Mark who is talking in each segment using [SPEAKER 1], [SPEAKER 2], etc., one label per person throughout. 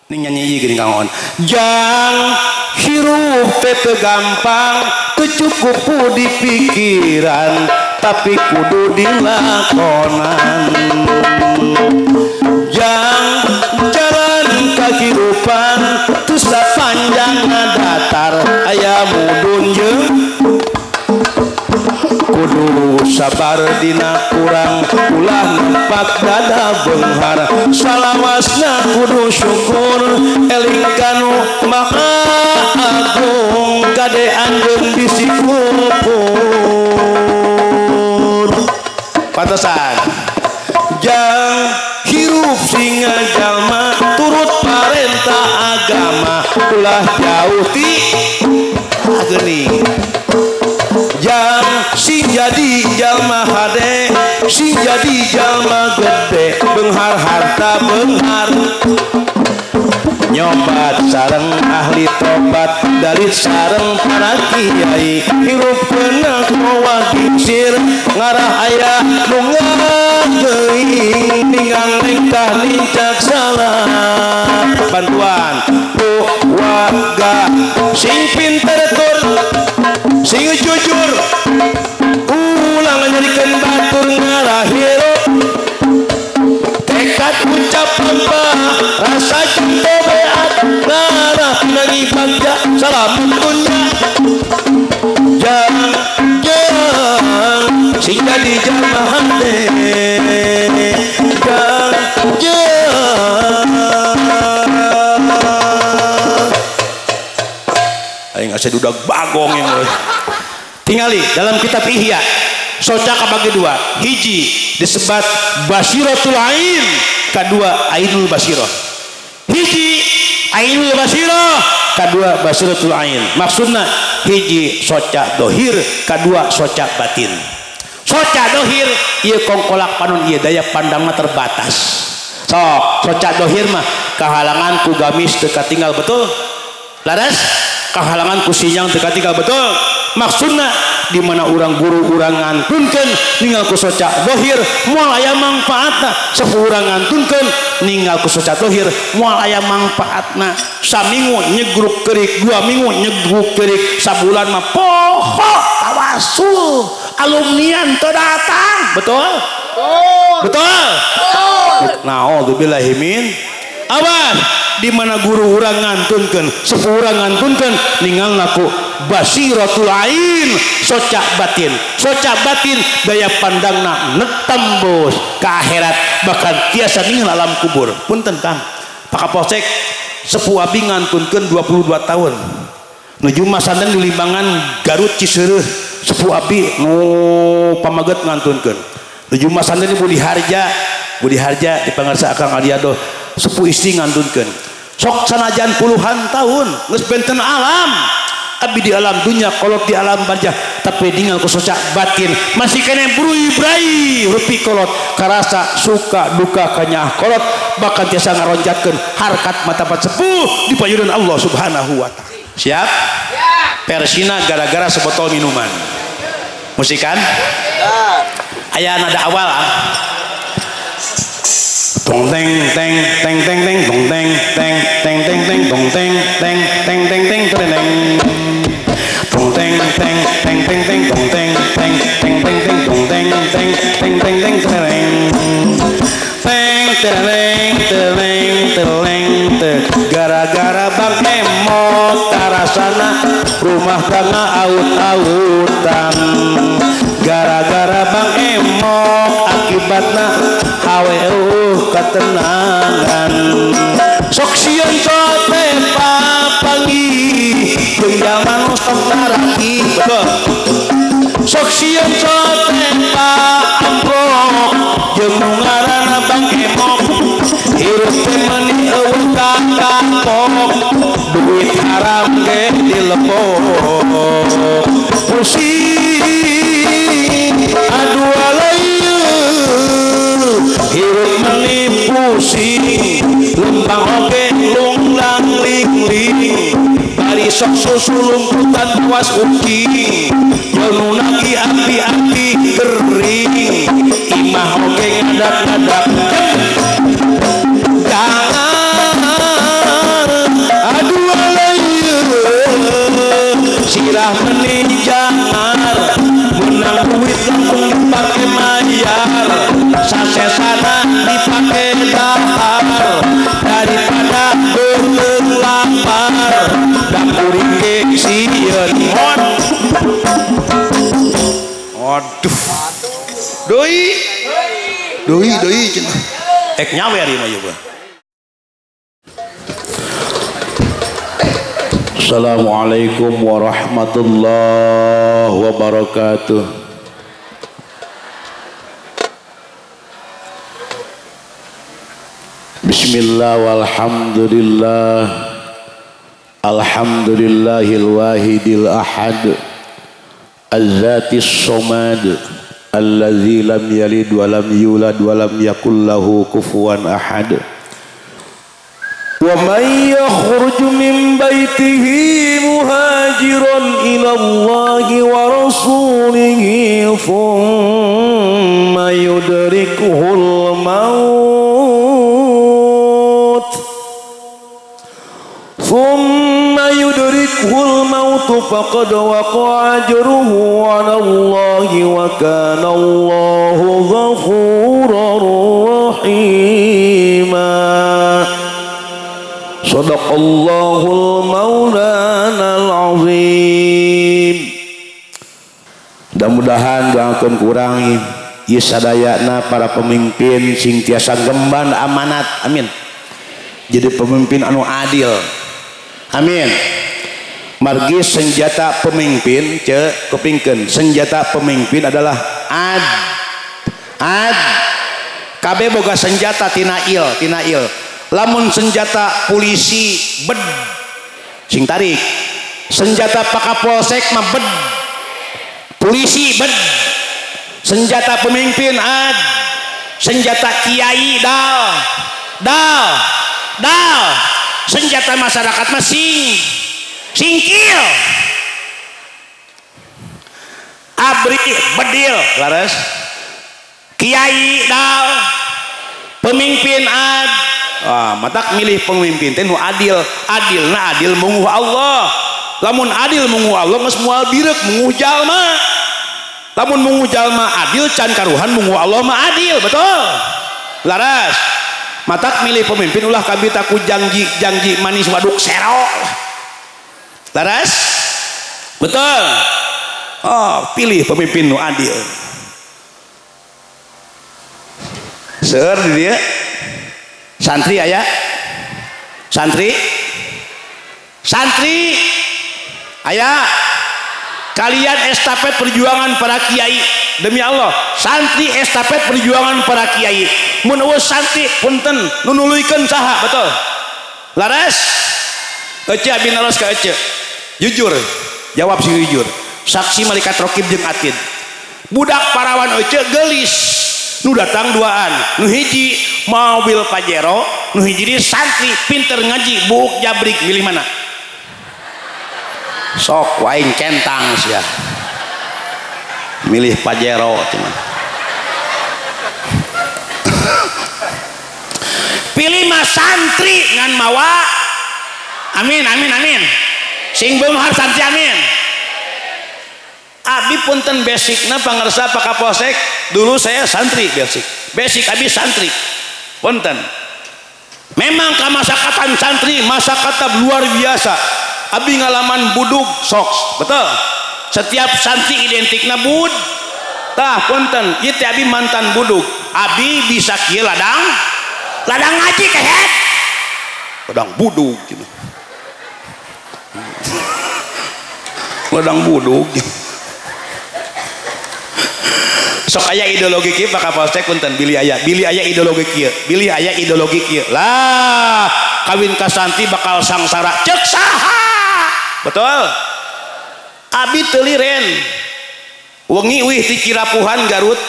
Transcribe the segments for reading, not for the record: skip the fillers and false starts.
[SPEAKER 1] Ning nyanyi ieu geuning Kang On. Jang hirup teh teu gampang, teu cukup ku di pikiran, tapi kudu dilakonan. Jang jalan kahirupan teu sapanjang datar, aya mudun jeung kudu sabar dina kurang, ulah nempak dada beunghar, salawasna kudu syukur, eling kanu maha agung, kade anjeun bisi kupur. Pantesan jang hirup singa jalma turut parentah agama, ulah jauh ti geuning. Jang sing jadi jalma hade, sing jadi jalma gede, beunghar harta beunghar nyobat sareng ahli tobat, dalit sareng para kiai, hirup kena moal gingsir, ngarah aya nu ngageuing, ninggang lengkah lincak salah. Bantuan ku warga sing pinter tur sing jujur, ulang nyarikeun batur ngarah hirup, tekad ucap lempah rasa cinta beat, ngarah pinangi bagja salam dunya. Jang jang sing jadi jalma hate, jang jang aing asa dudag bagong yang tingali dalam kitab Ihya soca kabagi dua, hiji disebat basiratul ain, kedua ainul basirah. Hiji ainul basirah, kedua basiratul ain. Maksudna hiji soca dohir, kedua soca batin. Soca dohir ieu kongkolak panon ieu daya pandangna terbatas. Sok soca dohir mah kahalangan ku gamis teu katinggal betul, laras kahalangan ku sinyang teu katinggal betul. Maksudna di mana urang guru urang ngantunkeun ninggal ku soca dohir moal aya mangfaatna, sepuh urang ngantunkeun ninggal ku soca dohir moal aya mangfaatna. Saminggu nyegruk kerik, 2 minggu nyegruk kerik, sabulan mah poho tawasul alumnian teu datang. Betul? Betul. Naudzubillahi min. Awas di mana guru urang ngantunkeun, sepuh urang ngantunkeun ninggal ku basiratul ain, soca batin. Soca batin daya pandangna netembus ke akhirat, bahkan tiasa ninggal alam kubur. Punten Kang, Pak Kapolsek, sepuh abi ngantunkeun 22 tahun. Nuju masantren di Limbangan Garut Ciseureuh, sepuh abi nu pamaget ngantunkeun. Nuju masantren di Budi Harja, Budi Harja di Pangarsa Akang Aliado, sepuh istri ngantunkeun. Sok sanajan puluhan tahun geus benten alam, abi di alam dunia kolot di alam barzah, tapi ninggal ku soca batin masih kene brui-brai rupi kolot, karasa suka duka kanyah kolot, bahkan tiasa ngaronjatkeun harkat matapat sepuh di payunan Allah Subhanahu wa taala. Siap? Persina gara-gara sebotol minuman. Musikan? Aya nada awal ah. Tong teng teng teng teng teng tong teng teng teng teng teng tong teng teng teng teng teng teng tong teng teng teng teng teng tong teng teng teng teng teng tong teng teng teng teng teng teng teng teng teng teng. Gara-gara Bang Emok karasana rumah tangga aut-autan, gara-gara Bang Emok akibatna haweuh ketenangan. Sok sieun sote papanggih jeung jalma nu sok taraki. Betul. Sok sieun sote paamprok jeung nu ngaranna Bang Emok, hirup teh meuni eueuh kakapok, duit haram ge dilepok. Pusing aduh alayeuh, hirup meuni pusing, lempang oge lunglang ling-ling, bari sok susu lumputan puas uking, nu nagi api-api kering, imah oge ngadak-ngadak. Jangan Waduh. Doi. Doi doi cenah. Ek nyawer ieu mah ieu. Assalamualaikum warahmatullahi wabarakatuh. Bismillah walhamdulillah. Alhamdulillahil wahidil ahad. Az-zatis somad. Allazi lam yalid wa lam yulad wa lam yakul lahu kufuwan ahad.
[SPEAKER 2] ومن يخرج من بيته مهاجرا إلى الله ورسوله ثم يدركه الموت فقد وقع أجره على الله وكان الله غفورا رحيما. Sadaqallahul maulana al-azim.
[SPEAKER 1] Mudah-mudahan doakeun kurang ieu sadayana para pemimpin sing tiasa gemban amanat, amin. Jadi pemimpin anu adil, amin. Margi senjata pemimpin ce kupingkeun, senjata pemimpin adalah ad ad. Kabeh boga senjata tina il, tina il. Lamun senjata polisi bed sing tarik, senjata Pakapolsek mah bed, polisi bed, senjata pemimpin ad, senjata kiai dal dal dal, senjata masyarakat mah sing singkil, abri bedil laras, kiai dal, pemimpin ad. Ah, matak milih pemimpin teh nu adil, adilna adil munguh Allah. Lamun adil munguh Allah geus moal bireuk munguh jalma. Lamun munguh jalma adil can karuhan munguh Allah mah adil, betul. Laras. Matak milih pemimpin ulah kabita ku janji-janji manis waduk sero. Laras? Betul. Oh, pilih pemimpin nu adil. Seueur di dieu. Santri aya, santri, santri aya, kalian estafet perjuangan para kiai, demi Allah, santri estafet perjuangan para kiai. Mun eueuh santri punten nu nuluykeun saha, betul? Laras, ece abi naros ka ece, jujur, jawab sing jujur. Saksi malaikat rokib jeung atid. Budak parawan ece geulis, nu datang duaan, nu hiji mobil Pajero, nu hiji di santri pinter ngaji buuk jabrik, milih mana? Sok waing centang sia. Milih Pajero cuman. Pilih mah santri ngan mawa. Amin amin amin. Sing beunghar santri amin. Abi punten basicna pangersa Pak Kapolsek, dulu saya santri basic. Basic abi santri. Punten. Memang kamasakatan santri, masakata luar biasa. Abi ngalaman budug sok, betul. Setiap santri identikna bud. Tah punten, ieu teh abi mantan budug. Abi bisa kieu ladang, ladang ngaji kehet. Ladang budug gitu. Ladang budug. Sok aya ideologi kieu Pak Kapolsek punten, bilih aya ideologi kieu, bilih aya ideologi kieu. Lah, kawin ka santri bakal sangsara. Ceuk saha? Betul? Abi teu liren. Wengi wih ti Cirapuhan Garut.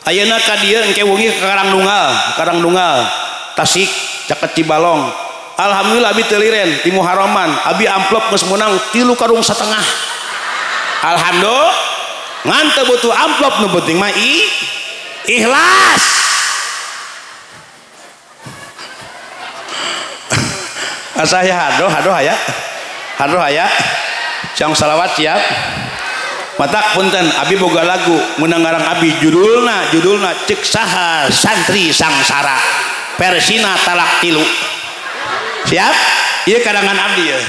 [SPEAKER 1] Ayeuna ka dieu engke wengi ka Karangnunggal, Karangnunggal, Tasik, caket Cibalong. Alhamdulillah abi teu liren ti Muharraman, abi amplop geus meunang 3,5 karung. Alhamdulillah. Ngan teu butuh amplop, nu penting mah ikhlas. Asa ya hadoh hadoh aya, hadoh aya. Jang salawat siap. Matak punten abi boga lagu meunang ngarang abi, judulna judulna ceuk saha santri sangsara versina talak tilu. Siap? Ieu karangan abdi ya.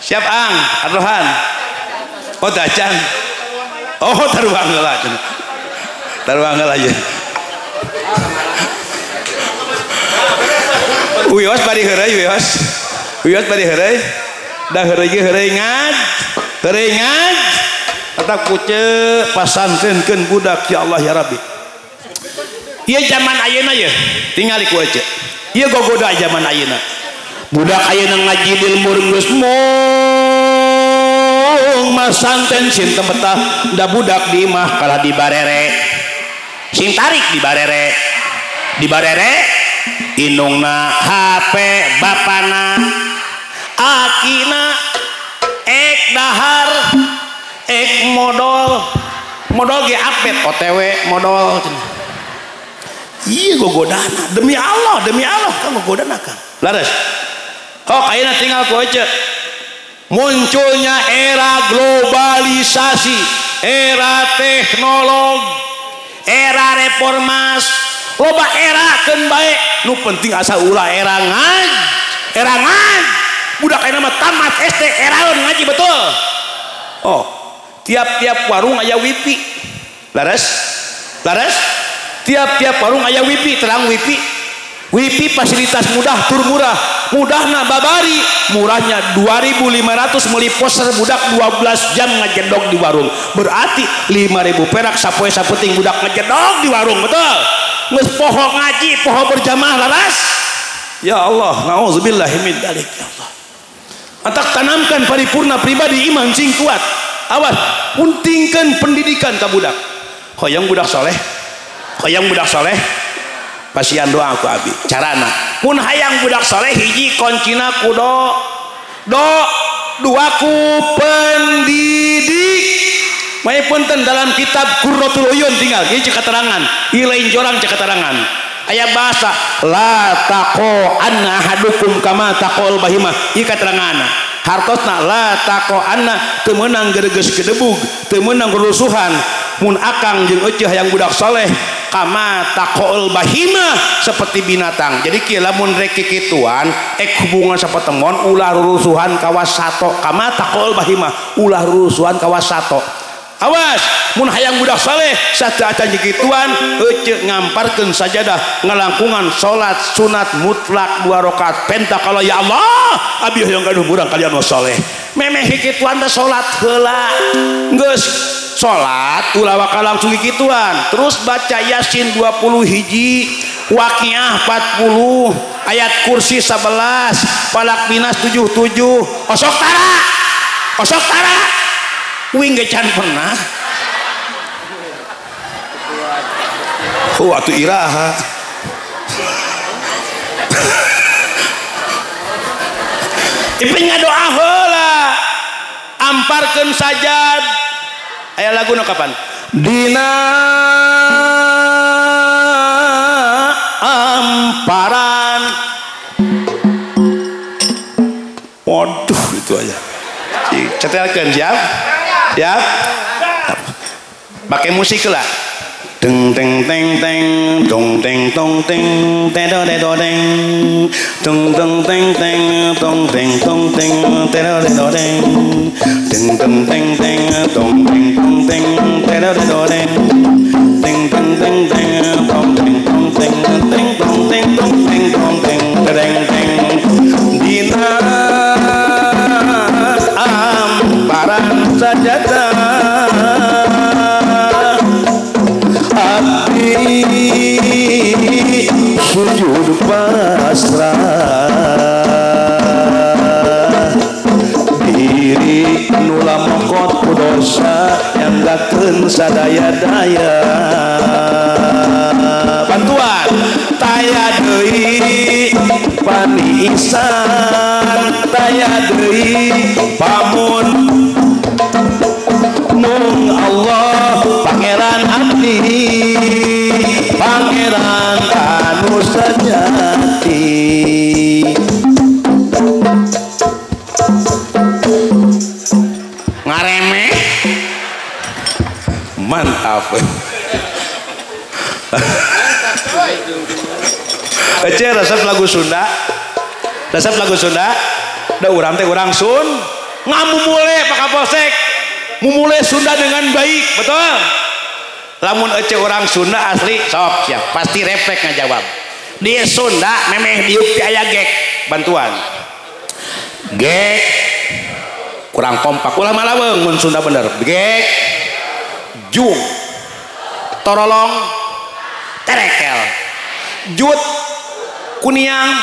[SPEAKER 1] Siap ang, adohan. Oh dacan. Oh taruang heula cenah. Taruang heula aja. Wios bari heureuy wios. Wios bari heureuy. Da heureuy ge heureuy ngad. Heureuy ngad. Eta kuce pasantrenkeun budak ya Allah ya Rabbi. Ieu zaman ayeuna ye, tingali ku ece. Ieu gogoda zaman ayeuna. Budak ayeuna ngaji di lembur geus mung masanten sin teu betah, da budak di imah kalah dibarere. Sing tarik dibarere. Dibarere inungna HP bapana akina ek dahar ek modal modal ge update OTW modal. Iya gogodana demi Allah kan gogodana kan laras. Oh ayeuna tinggal ku aja munculnya era globalisasi, era teknologi, era reformasi, loba era keun bae nu penting asa ulah era ngaj, era ngaj. Budak ayeuna mah tamat SD eraeun ngaji betul. Oh, tiap-tiap warung aya wifi. Laras? Laras? Tiap-tiap warung aya wifi, terang wifi. Wifi fasilitas mudah tur murah. Mudahna babari, murahnya 2.500 meuli poster budak 12 jam ngajedog di warung. Berarti 5.000 perak sapoe sapenting budak ngajedog di warung, betul? Geus poho ngaji, poho berjamaah laras. Ya Allah, nauzubillahi min dzalik ya Allah. Antak tanamkan paripurna pribadi iman sing kuat. Awas, pentingkeun pendidikan ka budak. Hoyong budak soleh, hoyong budak soleh, pasian doa ku abi. Carana, mun hayang budak soleh hiji kuncina ku do, dua ku pendidik. Mai punten dalam kitab Qurratul Uyun tinggal ieu cek keterangan, ieu lain jorang cek keterangan. Aya bahasa la taqo anna ahadukum kama taqol bahimah, ieu keteranganna. Hartosna la taqo anna teu meunang gereges gedebug, teu meunang rusuhan. Mun akang jeung euceuh hayang budak soleh kama taqol bahimah seperti binatang. Jadi kieu lamun rek kikituan ek hubungan sapetemon ulah rurusuhan kawas sato, kama taqol bahimah ulah rurusuhan kawas sato. Awas mun hayang budak soleh sateu acan kikituan euceuh ngamparkeun sajadah ngalangkungan salat sunat mutlak 2 rakaat penta kalau ya Allah abi hayang gaduh murang kalian soleh. Memeh kikituan teh salat heula geus salat ulah bakal langsung kikituan, terus baca Yasin 20 hiji, Waqiah 40, ayat kursi 11, Falaq Minas 77, osok tara wing ge can pernah. Oh atuh iraha. Ieu ngadoa heula amparkeun sajad. Aya lagu nu kapan? Dina amparan. Waduh itu aja. Cetelkeun siap? Siap? Pakai musik lah. Deng teng teng teng dong teng tong teng tedo tedo teng dong dong teng teng tong teng tong teng tedo tedo teng deng deng teng teng dong teng tong teng tedo tedo teng teng teng teng teng tong teng tong teng teng tong teng tong teng tong teng teng teng dina amparan sajadah sujud pasrah diri nula mokot ku dosa yang gakeun sadaya-daya bantuan taya deui paniisan taya deui pamun mung Allah pangeran abdi pangeran anu sejati. Ngaremeh mantap. Ece resep lagu Sunda, resep lagu Sunda da urang teh urang Sun ngamumule Pak Kapolsek Memulai Sunda dengan baik, betul? Lamun ece orang Sunda asli sok siap, pasti refleks ngajawab. Di Sunda memeh diuk ti aya gek, bantuan. Gek kurang kompak, ulah malaweung mun Sunda bener. Gek jung torolong terekel jut kuniang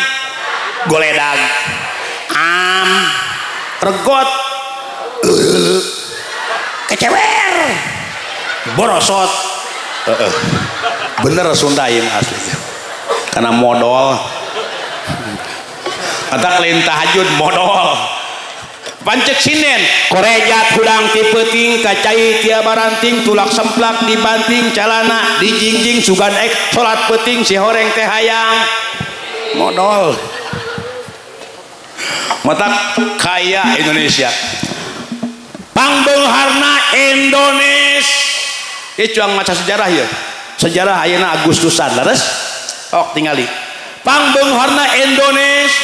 [SPEAKER 1] goledag am regot kecewer borosot. Bener Sunda yang asli karena modal kata lain tahajud modal pancek sinden korejat hudang ti peuting kacai tia baranting tulak semplak dibanting calana dijingjing sugan ek salat peuting si horeng teh hayang modal mata kaya Indonesia pangbeungharna Indonesia. Ieu cuang maca sejarah ya, sejarah ayeuna Agustusan leres ok tingali pangbeungharna Indonesia.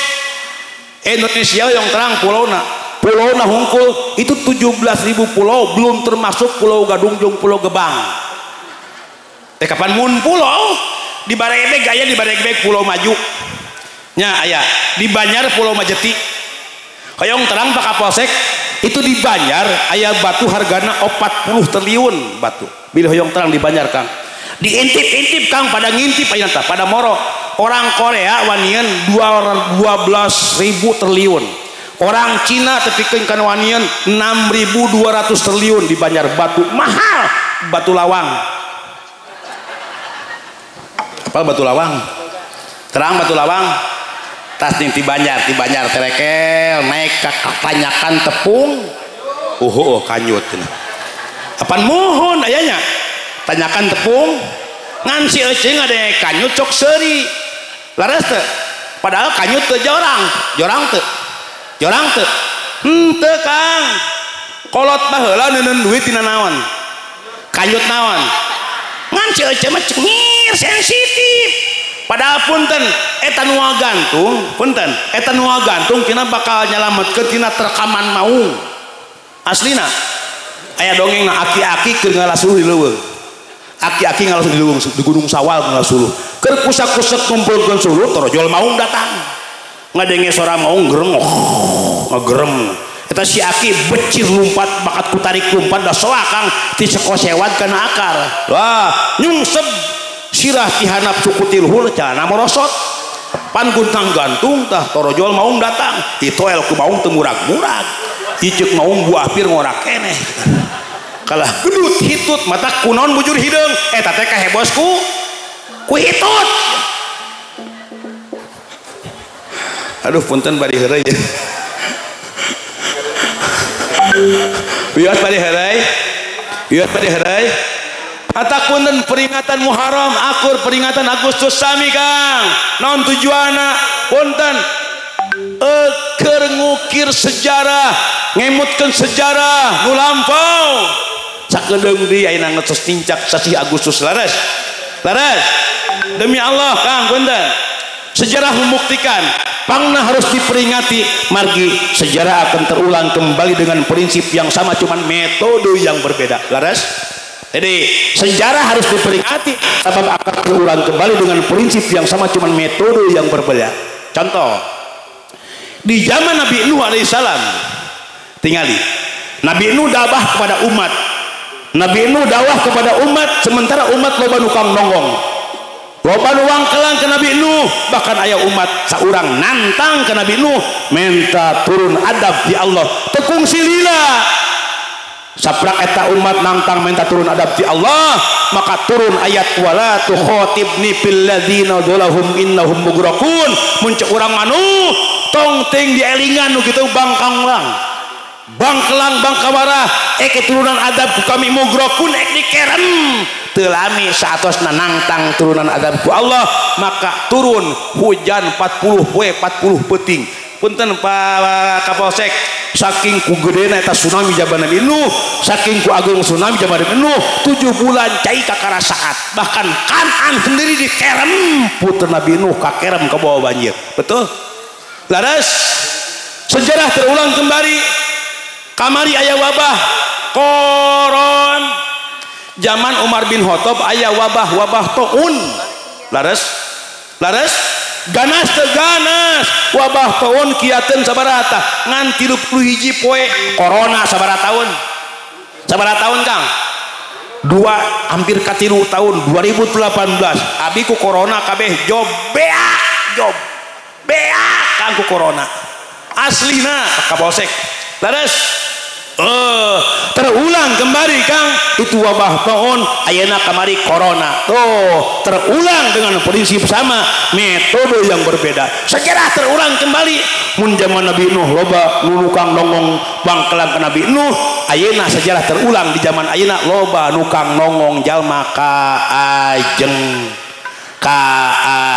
[SPEAKER 1] Indonesia yang terang pulauna, pulauna hungkul itu 17.000 pulau, belum termasuk Pulau Gadung jeung Pulau Gebang. Kapan mun pulau di Baregbeg aya, di Baregbeg Pulau Maju nya aya, di Banjar Pulau Majeti. Hoyong terang Pak Kapolsek itu di Banjar aya batu hargana 40 triliun batu. Bilih hoyong terang di Banjar Kang. Diintip-intip Kang, pada ngintip ayeuna tah, pada moro. Orang Korea wanian 12.000 triliun. Orang Cina tepikeun kana wanian 6.200 triliun di Banjar batu mahal, batu lawang. Apa batu lawang? Terang batu lawang. Tas ning ti Banjar terekel naik ka katanyakan tepung. Oh, kanyut cenah. Apan muhun ayanya? Tanyakan tepung ngan si euceung ade kanyut cok seuri. Laras teu? Padahal kanyut teu jorang, jorang teu. Jorang teu? Henteu Kang. Kolot baheula neuneun duit tina naon? Kanyut naon? Ngan si euceung mah cengir sensitif. Padahal punten eta nu gantung, punten eta nu gantung tina bakal nyalametkeun tina terkaman maung. Aslina aya dongeng na aki-aki keur ngalasuluh di leuweung. Aki-aki ngalasuluh di leuweung di Gunung Sawal ngalasuluh. Keur kusak-kusek ngumpulkeun suluh torojol maung datang. Ngadenge suara maung gereng, oh, ngagerem. Eta si aki becir lumpat bakat ku tarik lumpat da soa Kang ti sekosewad kana akar. Wah, nyungsep sirah tihanap suku tilhul calana merosot. Pan guntang gantung tah torojol maung datang. Ditoel ku maung teu murag-murag. Iceuk maung buah pir ngorak keneh. Kalah gedut hitut mata kunaon bujur hideung eta teh kahebos ku hitut. Aduh punten bari heureuy. Wios bari heureuy. Wios bari heureuy. Atakunten peringatan Muharram akur peringatan Agustus sami Kang. Naon tujuanna? Punten keur ngukir sejarah, ngemutkeun sejarah nu lampau. Sakedeung deui ayeuna ngetos tincak sasih Agustus laras. Laras. Demi Allah Kang punten. Sejarah membuktikan pangna harus diperingati, margi sejarah akan terulang kembali dengan prinsip yang sama cuman metode yang berbeda. Laras. Jadi sejarah harus diperingati sebab akan terulang kembali dengan prinsip yang sama cuman metode yang berbeda. Contoh, di zaman Nabi Nuh alaihissalam, tingali Nabi Nuh dakwah kepada umat. Nabi Nuh dakwah kepada umat, sementara umat loba nu kang nonggong, loba nu wangkelang ke Nabi Nuh, bahkan aya umat saurang nantang ke Nabi Nuh minta turun adab di Allah. Tekung silila saprak eta umat nantang minta turun adab di Allah, maka turun ayat wala tukhatibni fil ladzina dzalahum innahum mughraqun. Mun ceuk urang manu tong ting dielingan nu kitu bangkanglang bangkelang bangkawarah ek turunan adab ku kami mughraqun ek dikerem teu lami saatosna nangtang turunan adab ku Allah, maka turun hujan 40 poe 40 peuting. Punten Pak Kapolsek, saking ku gedena eta tsunami zaman Nabi Nuh, saking ku agung tsunami zaman Nabi Nuh, 7 bulan cai kakara saat, bahkan Kanaan sendiri dikerem putra Nabi Nuh kakerem ke bawah banjir. Betul? Laras, sejarah terulang kembali. Kamari aya wabah, Koron. Zaman Umar bin Khattab aya wabah taun. Lares? Lares? Ganas teu ganas. Wabah taun kiateun sabaraha tah? Ngan 31 poe corona sabaraha tahun? Sabaraha tahun Kang? 2 hampir ka 3 tahun 2018 abi ku corona kabeh job beak job beak Kang ku corona aslina Kapolsek laras terulang kembali Kang itu wabah taun ayeuna kamari corona tuh terulang dengan prinsip sama metode yang berbeda sejarah terulang kembali mun zaman Nabi Nuh loba nukang nongong bangkelang ke Nabi Nuh ayeuna sejarah terulang di zaman ayeuna loba nukang nongong jalma ka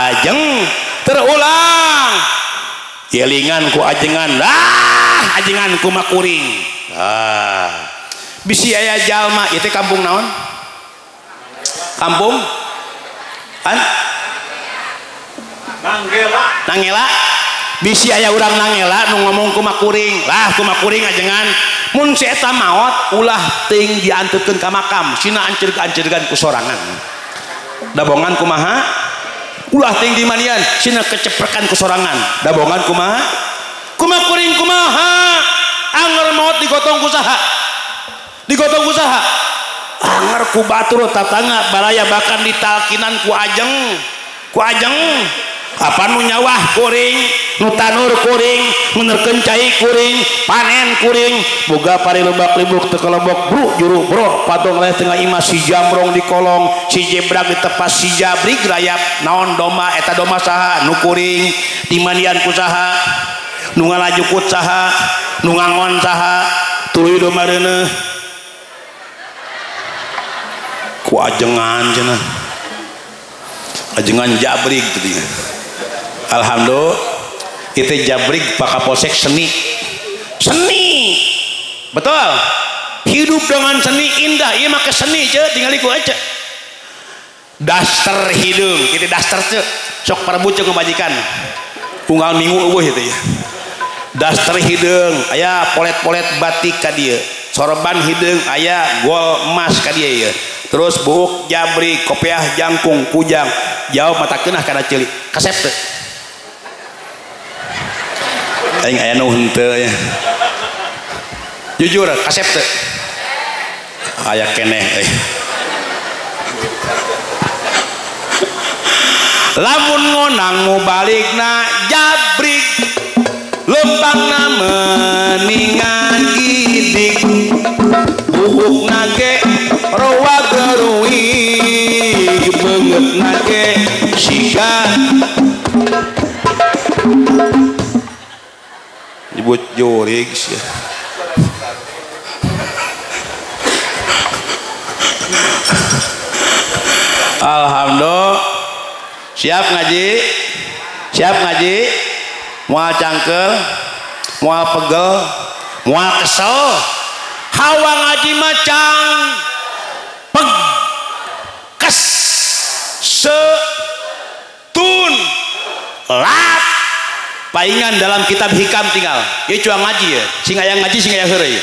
[SPEAKER 1] ajeng terulang yelingan ku ajengan lah ajengan ku makuring ah bisi aya jalma ieu teh kampung naon kampung an Nanggela Nangela bisi aya urang Nangela nu ngomong kumakuring lah kumakuring ajengan mun si eta maot ulah teuing dianteutkeun ka makam sina anceurg-anceurgan ku sorangan dabongan kumaha ulah teuing dimanian sina keceprekan ku sorangan dabongan kumaha kumakuring kumaha anger maot digotong ku saha digotong ku saha anger ku batur tatangga baraya bahkan ditalkinan ku ajeng apa nu nyawah kuring nu tanur kuring menerkeun cai kuring panen kuring boga pari lebak libuk teu kelebok bru juru bro patong leh tengah imah si jamrong di kolong si jebrak ditepas si jabrik rayap naon domba eta domba saha nu kuring dimandian ku saha nu ngalajukut saha nu ngangon saha tuluy domba reuneuh ku ajengan cenah ajengan jabrik tadi. Alhamdulillah itu jabrik Pak Kapolsek seni seni betul hidup dengan seni indah iya make seni ce tinggal ikut aja daster hidung itu daster ce sok parebut ce kebajikan unggal minggu eueuh itu ya daster hidung aya polet-polet batik ka dieu sorban hidung aya gol emas ka dieu ya terus buuk jabrik kopiah jangkung kujang jauh mata keunah kana ceuli kasep teu aing aya nu henteu ya jujur kasep teu aya keneh euy lamun ngonang mubalikna jabrik lempangna meningan gidik buukna ge rowa geruih beungeutna ge siga nyebut jurig sia. Alhamdulillah siap ngaji siap ngaji moal cangkel moal pegel moal kesel hawa ngaji macang peg kes se tun lat paingan dalam kitab hikam tinggal ieu cuang ngaji ya sing aya ngaji sing aya heureuy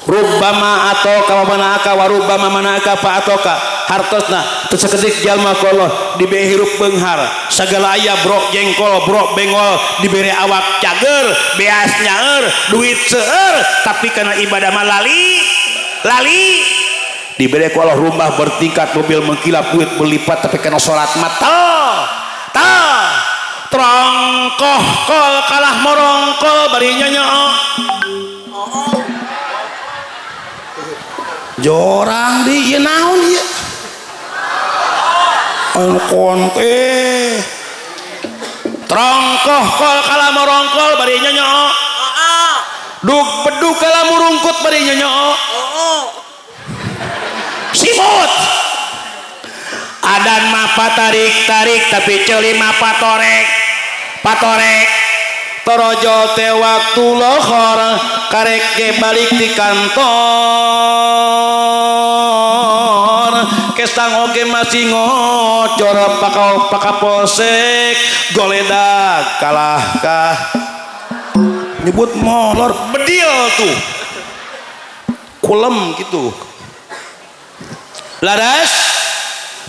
[SPEAKER 1] rubbama atoka wa manaka wa rubbama manaka fa atoka hartosna teu sakedik jalma ku Allah dibere hirup beunghar sagala aya brok jengkol brok bengol dibere awak cager beas nyaeur duit seueur tapi kana ibadah mah lali lali dibere ku Allah rumah bertingkat mobil mengkilap duit berlipat tapi kana salat mah tal trongkoh kol kalah morongkol bari nyonyoo jorang di ieu naon ieu anu kon teh trongkoh kol kalah morongkol bari nyonyoo duk beduk kalah murungkut bari nyonyoo simut adan mah patarik-tarik tapi ceuli mah patorek patorek torojo teh waktu lohor karek ge balik di kantor kestang oge masih ngocor pakau pakapolsek goledag kalah kah nyebut molor bedil tuh Kulem gitu. Laras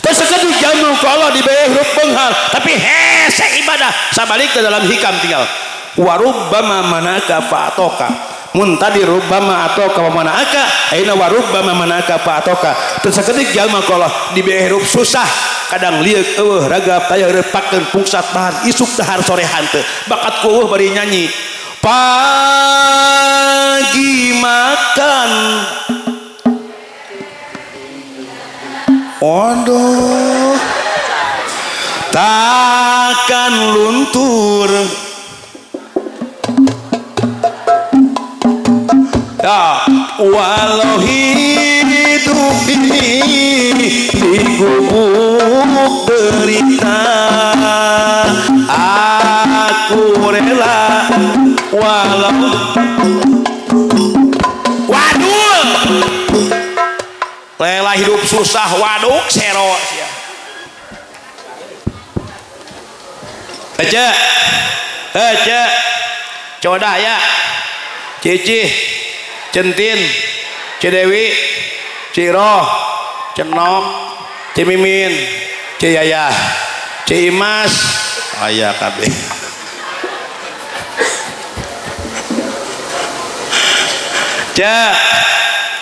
[SPEAKER 1] teu sakedik jalma ku Allah dibere hirup beunghar tapi hese ibadah sabalik ke dalam hikam tinggal warubbama manaka fa'atoka mun tadi rubbama atoka wa manaka ayeuna warubbama manaka fa'atoka teu sakedik jalma ku Allah dibere hirup susah kadang lieuk eueuh ragap taya repakeun pungsat bahar isuk dahar sore hanteu bakat ku eueuh bari nyanyi pagi makan. Waduh, takkan luntur. Ya, walau hidup ini di gubuk derita, aku rela walau. Waduh, rela hidup susah, waduk sero sia. Ece, ece, coda ya, Cici, Centin, Cidewi, Ciro, Cenok, Cimimin, Ciyayah, Ciimas, ayah kabeh. Cek,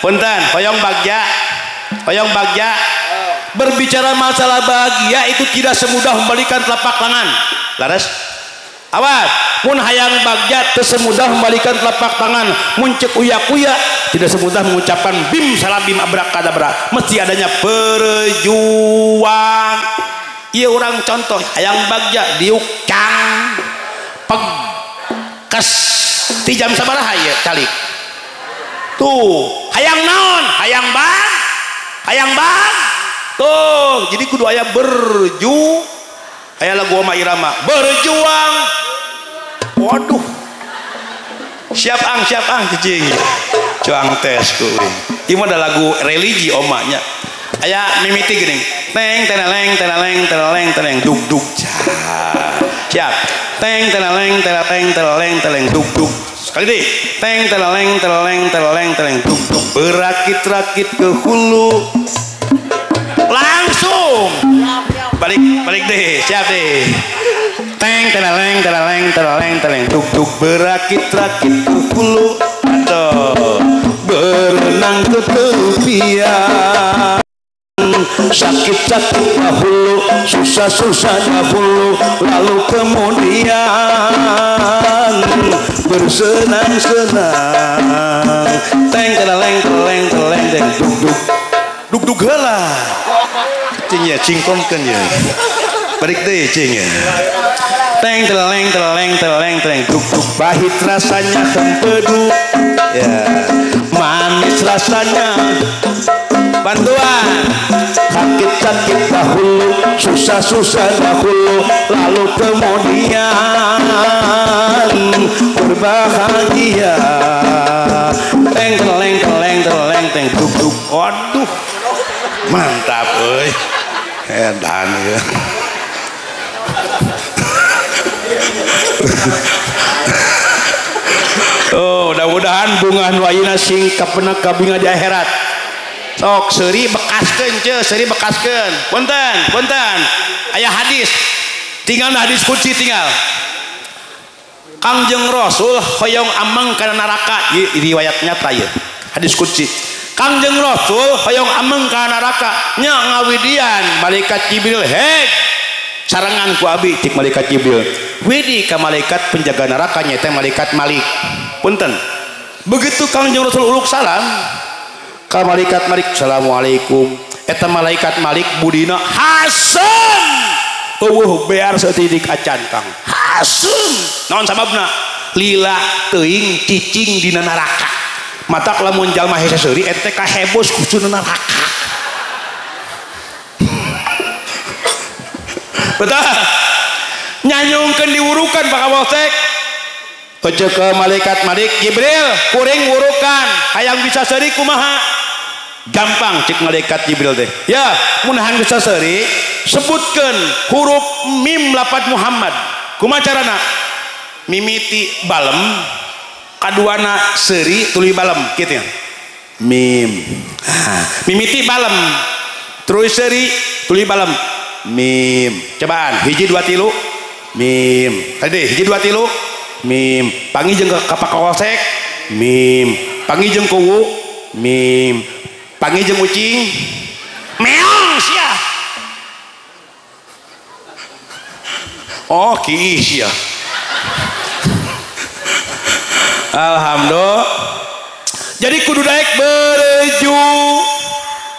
[SPEAKER 1] punten, hoyong bagja. Hoyong bagja. Berbicara masalah bahagia itu tidak semudah membalikan telapak tangan. Laras? Awas, mun hayang bagja teu semudah membalikan telapak tangan. Mun ceuk uya-kuya tidak semudah mengucapkan bim salabim abrakadabra. Mesti adanya perjuangan. Ieu urang contoh hayang bagja diuk cang peg kes ti jam sabaraha ieu calik. Tuh, hayang naon? Hayang bang? Hayang bang? Tuh, jadi kudu aya berju. Aya lagu Oma Irama, berjuang. Waduh. Siap ang cicing. Cuang tes ku euy. Ieu mah da lagu religi omanya. Aya mimiti geuning. Teng tenaleng tenaleng tenaleng teneng dug dug. Siap. Teng tenaleng tenaleng tenaleng teneng dug dug. Sekali deh. Teng tenaleng tenaleng tenaleng teneng dug dug. Berakit-rakit ke hulu. Langsung. Balik balik deh, siap deh. Teng tenaleng tenaleng tenaleng teneng dug dug berakit-rakit ke hulu. Aduh. Berenang ke tepian. Sakit-sakit dahulu, susah-susah dahulu, lalu kemudian bersenang-senang. Teng teleng teleng teleng teng dug dug dug dug heula. Cing ya, cingkongkeun ya. Balik deui cing ya. Teng teleng teleng teleng teleng dug dug pahit rasanya hempedu. Ya, manis rasanya. Bantuan. Sakit-sakit dahulu, susah-susah dahulu, lalu kemudian berbahagia. Teng teleng teleng teleng teng dug dug. Waduh, mantap euy. Edan ya. Oh, mudah-mudahan bunga nu ayeuna sing kapenak kabinga di akhirat. Sok seuri bekaskeun ceu, seuri bekaskeun. Punten, punten. Aya hadis. Tinggal hadis kunci tinggal. Kangjeng Rasul hoyong ameng kana neraka. Ieu riwayat nyata ieu. Hadis kunci. Kangjeng Rasul hoyong ameng kana neraka. Nya ngawidian malaikat Jibril heg. Sarengan ku abi cik malaikat Jibril. Widi ka malaikat penjaga neraka nyaeta malaikat Malik. Punten. Begitu Kangjeng Rasul uluk salam ka malaikat Malik, assalamualaikum. Eta malaikat Malik budina haseum. Eueuh bear saeutik acan Kang. Haseum. Naon sababna? Lila teuing cicing dina neraka. Matak lamun jalma hese seuri eta teh kahebos ku neraka. Betul. Nyanyungkeun diwurukan Pak Kapolsek. Ojo ke malaikat Malik Jibril kuring wurukan hayang bisa seuri kumaha? Gampang cik malaikat Jibril teh. Ya, mun hayang bisa seuri sebutkeun huruf mim lapat Muhammad. Kumaha carana? Mimiti balem kaduana seuri tuluy balem kitu ya. Mim. Mimiti balem terus seri tuluy balem mim. Cobaan hiji dua tilu mim. Tadi hiji dua tilu mim. Panggih jeung ka pakosek mim. Panggih jeung kuwu mim. Panggih jeung ucing meong sia. Oh kiih sia. Alhamdulillah. Jadi kudu daek berju.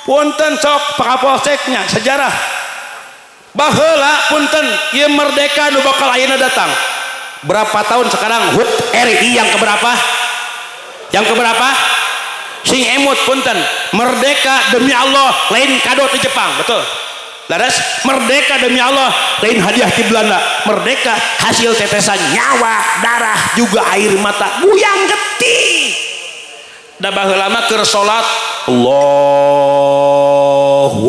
[SPEAKER 1] Punten sok pakapolseknya sejarah. Baheula punten ieu merdeka nu bakal ayeuna datang. Berapa tahun sekarang HUT RI yang keberapa? Yang keberapa? Sing emut punten. Merdeka demi Allah lain kado di Jepang, betul. Laras merdeka demi Allah lain hadiah di Belanda. Merdeka hasil tetesan nyawa, darah, juga air mata, buyang getih. Da baheula mah keur salat Allahu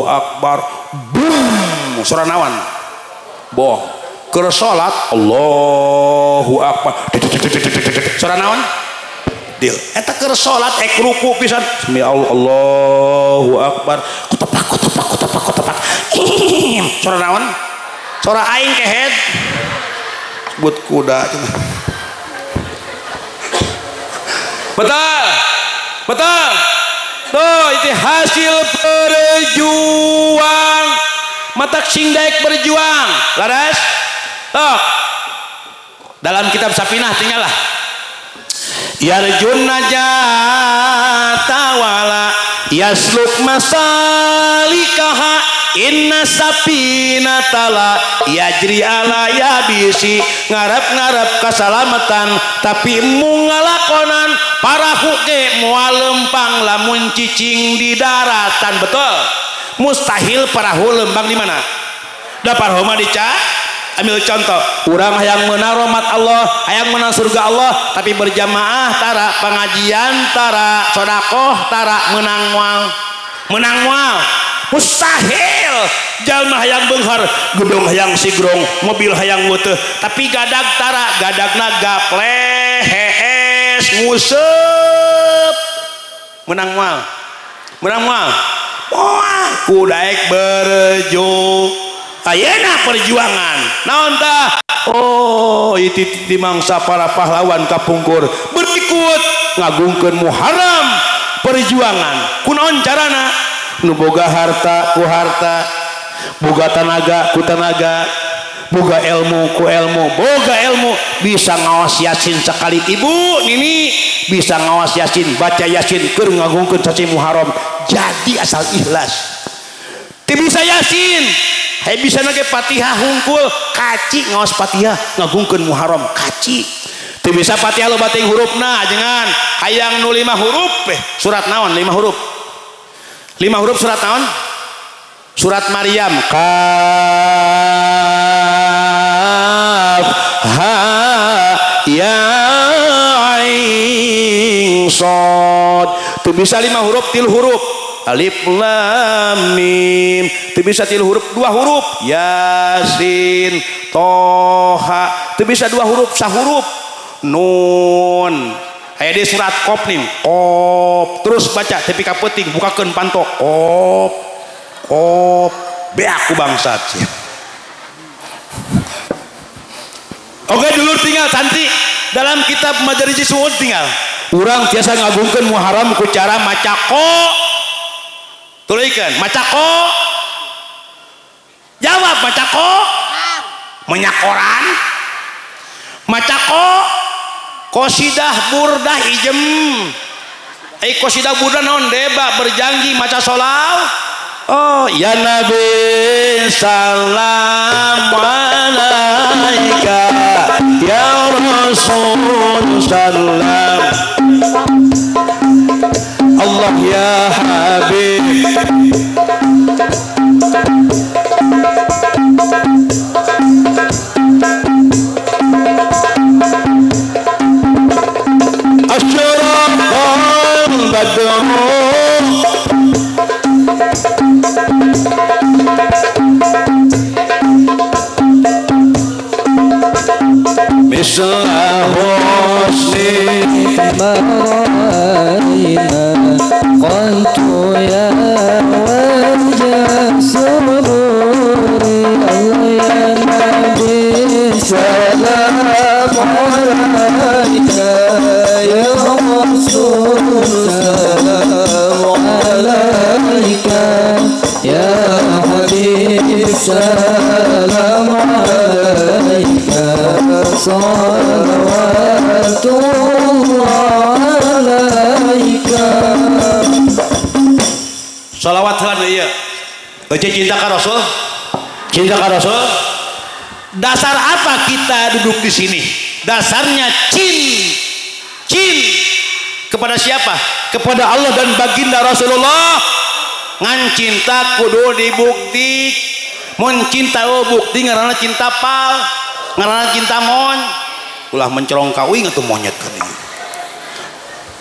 [SPEAKER 1] Akbar, boom, suara nawan. Boh, keur salat Allahu Akbar, suara nawan. Deal. Eta keur salat ek ruku pisan. Sami Allahu Akbar, kutepak kutepak kutepak kutepak. Suara naon? Suara aing kehed. Sebut kuda. Betul. Betul. Tuh, itu hasil perjuang. Matak sing daek berjuang. Laras? Tuh. Dalam kitab Safinah tinggallah. Yarjun najata wala yasluk masalikaha inna sapina tala yajri ala yabisi. Ngarep-ngarep kasalamatan tapi mung ngalakonan parahu ge moal lempang lamun cicing di daratan. Betul. Mustahil parahu lempang di mana? Da parahu mah dica. Ambil contoh, urang hayang menang rahmat Allah, hayang menang surga Allah, tapi berjamaah tara, pengajian tara, sodakoh tara, menang moal. Menang moal. Mustahil. Jalma hayang beunghar, gedung hayang sigrong, mobil hayang weteuh, tapi gadag tara, gadagna gapleh, hees, nguseup. Menang moal. Menang moal. Moal ku daek berjo. Ayeuna perjuangan naon tah? Oh, itu mangsa para pahlawan kapungkur berikut ngagungkeun Muharram perjuangan. Kunaon carana? Nu boga harta ku harta, boga tanaga ku tanaga, boga ilmu ku ilmu, boga ilmu bisa ngawas Yasin sekali ibu nini bisa ngawas Yasin, baca Yasin keur ngagungkeun sasi Muharram jadi asal ikhlas. Teu bisa Yasin, hai bisa nage Fatihah hungkul kaci ngaos Fatihah ngagungkeun Muharram kaci. Teu bisa Fatihah loba teuing hurufna ajengan hayang nu 5 huruf surat naon 5 huruf. 5 huruf surat naon? Surat Maryam. Kaf ha ya ain sad. Teu bisa 5 huruf 3 huruf. Alif lam mim. Teu bisa 3 huruf 2 huruf. Yasin, Toha. Teu bisa 2 huruf sahuruf. Nun. Aya di surat Qaf nih. Qaf. Terus baca tepi ka peuting bukakeun panto. Qaf. Qaf. Beak ku bangsat. Oke dulur tinggal santri dalam kitab Madarij Su'ud tinggal. Urang tiasa ngagungkeun Muharram ku cara maca ko. Tulikeun maca ko. Jawab maca ko. Menyakoran. Maca ko. Qasidah burdah ijem. Qasidah burdah naon deba berjanji maca sholawat. Oh ya Nabi salam alaika ya Rasul salam Allah ya Habib. Asyraqal badru misla
[SPEAKER 2] husni
[SPEAKER 3] ما رأينا قلت يا وجه سروري الله يا نبي سلام عليك يا رسول سلام عليك يا حبيب سلام عليك صلوات الله عليك.
[SPEAKER 1] Salawat heula ieu. Ece cinta ka Rasul? Cinta ka Rasul? Dasar apa kita duduk di sini? Dasarnya cin kepada siapa? Kepada Allah dan baginda Rasulullah. Ngan cinta kudu dibukti. Mun cinta bukti ngaranna cinta pal, ngaranna cinta mon. Ulah mencerong ka uing atuh monyet kan ieu.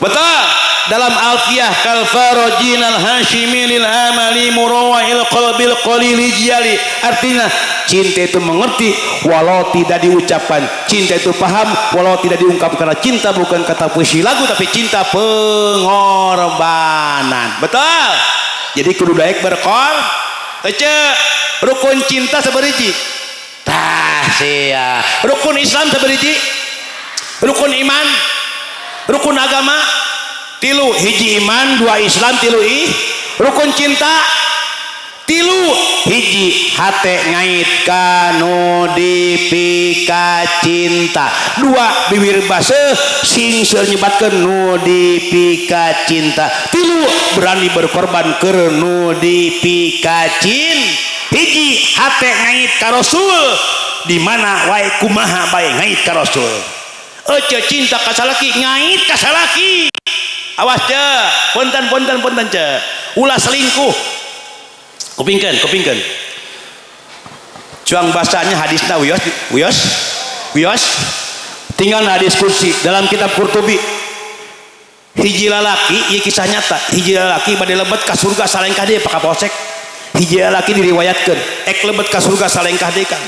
[SPEAKER 1] Betul. Dalam Alfiyah kal farajin al hashimi lil amali murawahil qalbil qalili jali, artinya cinta itu mengerti walau tidak diucapkan, cinta itu paham walau tidak diungkap, karena cinta bukan kata puisi lagu tapi cinta pengorbanan. Betul. Jadi kudu daek berkor ece rukun cinta sabariji tah sia, rukun Islam sabariji, rukun iman, rukun agama tilu, hiji iman, dua Islam, tilu ih rukun cinta tilu, hiji hate ngait kanu dipika cinta, dua bibir baseuh sing seur nyebatkeun nu dipika cinta, tilu berani berkorban keur nu dipika cinta. Hiji hate ngait ka Rasul, di mana wae kumaha bae ngait ka Rasul. Ece cinta ka salaki ngait ka salaki. Awas ce, punten punten punten ce, ulah selingkuh. Kupingkeun, kupingkeun. Cuang bahasanya hadisna wios, wios, wios. Tinggal hadis kursi dalam kitab Qurtubi. Hiji lalaki, ieu kisah nyata. Hiji lalaki bade lebet ka surga salengkah deui Pak Kapolsek. Hiji lalaki diriwayatkeun, ek lebet ka surga salengkah deui kan.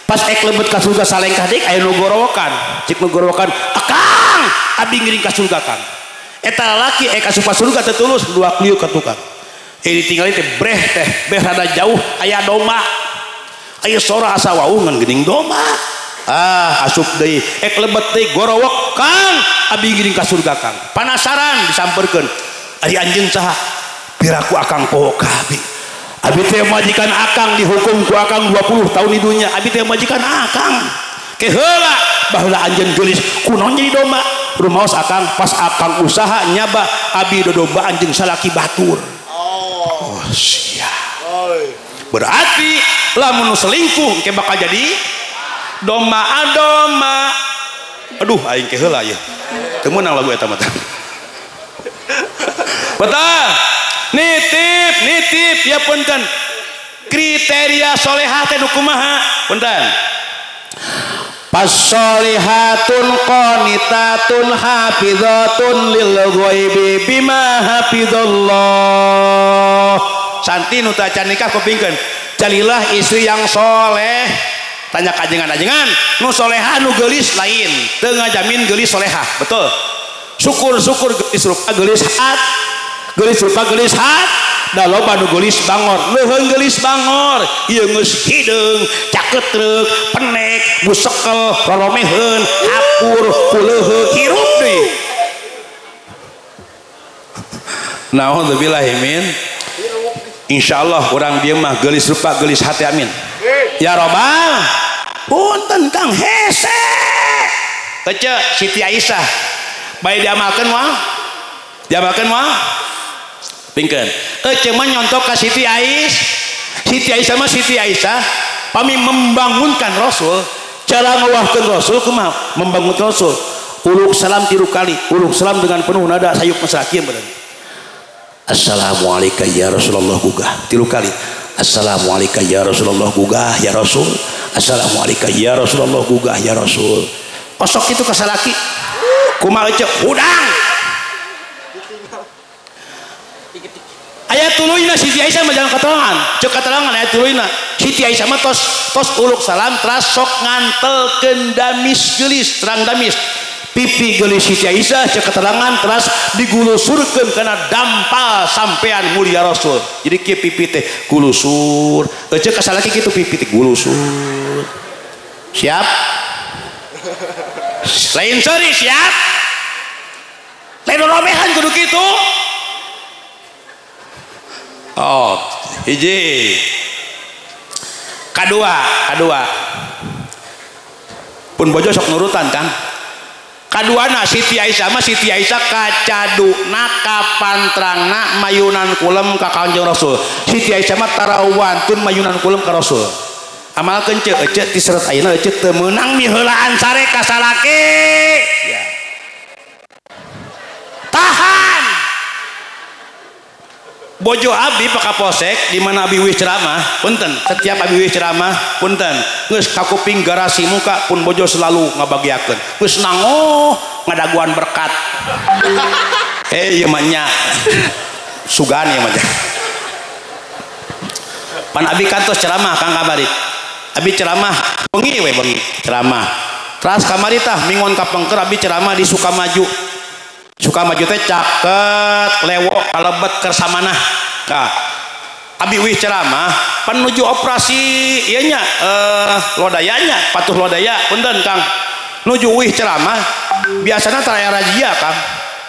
[SPEAKER 1] Pas ek lebet ka surga salengkah deui aya nu gorowokan. Cik nu gorowokan, "Akang, abdi ngiring ka surga Kang." Eta lalaki ek asup ka surga teu tulus dua kliuk ka tukang. Ditinggali teh breh teh, breh rada jauh aya domba. Aya sora asa wau ngan geuning domba. Ah, asup deui, ek lebet deui gorowok, "Kang, abdi ngiring ka surga Kang." Panasaran disamperkeun. Ari anjeun saha? Piraku akang poho ka abi. Abi teh majikan akang dihukum ku akang 20 tahun di dunia. Abi teh majikan akang. Ke heula baheula anjeun geulis kunaon jadi domba. Rumaos akang pas akang usaha nyaba abi dodomba anjeun salaki batur. Oh sia. Berarti lamun selingkuh engke bakal jadi domba domba. Aduh aing ke heula ieu. Teu meunang lagu eta mah. Betul. Nitip, nitip ya punten. Kriteria solehah teh nu kumaha? Punten. Pas-solihatun qanitatun hafizatun lil ghaibi bima hafizallah. Santi nu teu acan nikah kupingkeun. Carilah istri yang soleh. Tanya kajengan-ajengan, nu solehah nu geulis lain. Teu ngajamin geulis solehah, betul. Syukur-syukur geulis rupa geulis hat. Geulis rupa geulis hat. Da loba nu geulis bangor, leuheung geulis bangor, ieu geus hideung, caketrek, penek, busekel, roromeheun, hapur, kuleuheung, hirup deui. Naudzubillahi min. Insyaallah urang dieu mah geulis rupa geulis hati, amin. Ya robbal. Punten Kang hese. Ece Siti Aisyah bae diamalkeun moal? Diamalkeun moal? Pingkeun. Ece mah nyontok ka Siti Aisyah. Siti Aisyah mah Siti Aisyah pami membangunkan Rasul, cara ngawahkeun Rasul kumaha? Membangun Rasul. Uluk salam 3 kali, uluk salam dengan penuh nada sayup masakin bener. Assalamualaikum ya Rasulullah gugah 3 kali. Assalamualaikum ya Rasulullah gugah ya Rasul. Assalamualaikum ya Rasulullah gugah ya Rasul. Osok itu ka salaki. Kumaha ece? Hudang. Ayat tuluyna Siti Aisyah mah jangan keterangan, cek keterangan ayat tuluyna. Siti Aisyah mah tos uluk salam teras sok ngantelkeun damis geulis terang damis pipi geulis Siti Aisyah cek keterangan teras digulusurkeun kana dampal sampean mulia Rasul. Jadi kieu pipi teh gulusur ece kasalaki kitu pipi teh gulusur. Siap? Lain seuri siap? Lain romehan kudu kitu. Oh, hiji. Kadua. Pun bojo sok nurutan kan. Kaduana Siti Aisyah mah Siti Aisyah kacaduna kapantrangna mayunan kulem ka Kanjeng Rasul. Siti Aisyah mah tarawantun mayunan kulem ka Rasul. Amalkeun ceu ece ti seret ayeuna ece teu meunang miheulaan sare ka salaki. Ya. Tahan. Bojo abdi Pak Kapolsek di mana abi wih ceramah punten setiap abi wih ceramah punten geus kakuping garasi muka pun bojo selalu ngabagiakeun geus nangoh ngadaguan berkat ieu mah nya sugan ieu mah pan abi kantos ceramah Kang kamari abi ceramah bengi we bengi ceramah teras kamari tah mingon kapengker abi ceramah di Sukamaju. Sukamaju teh caket lewok kalebet kersamanah. Nah, abi wih ceramah menuju operasi ieu nya lodayanya patuh lodaya punten Kang nuju wih ceramah biasana tara aya razia Kang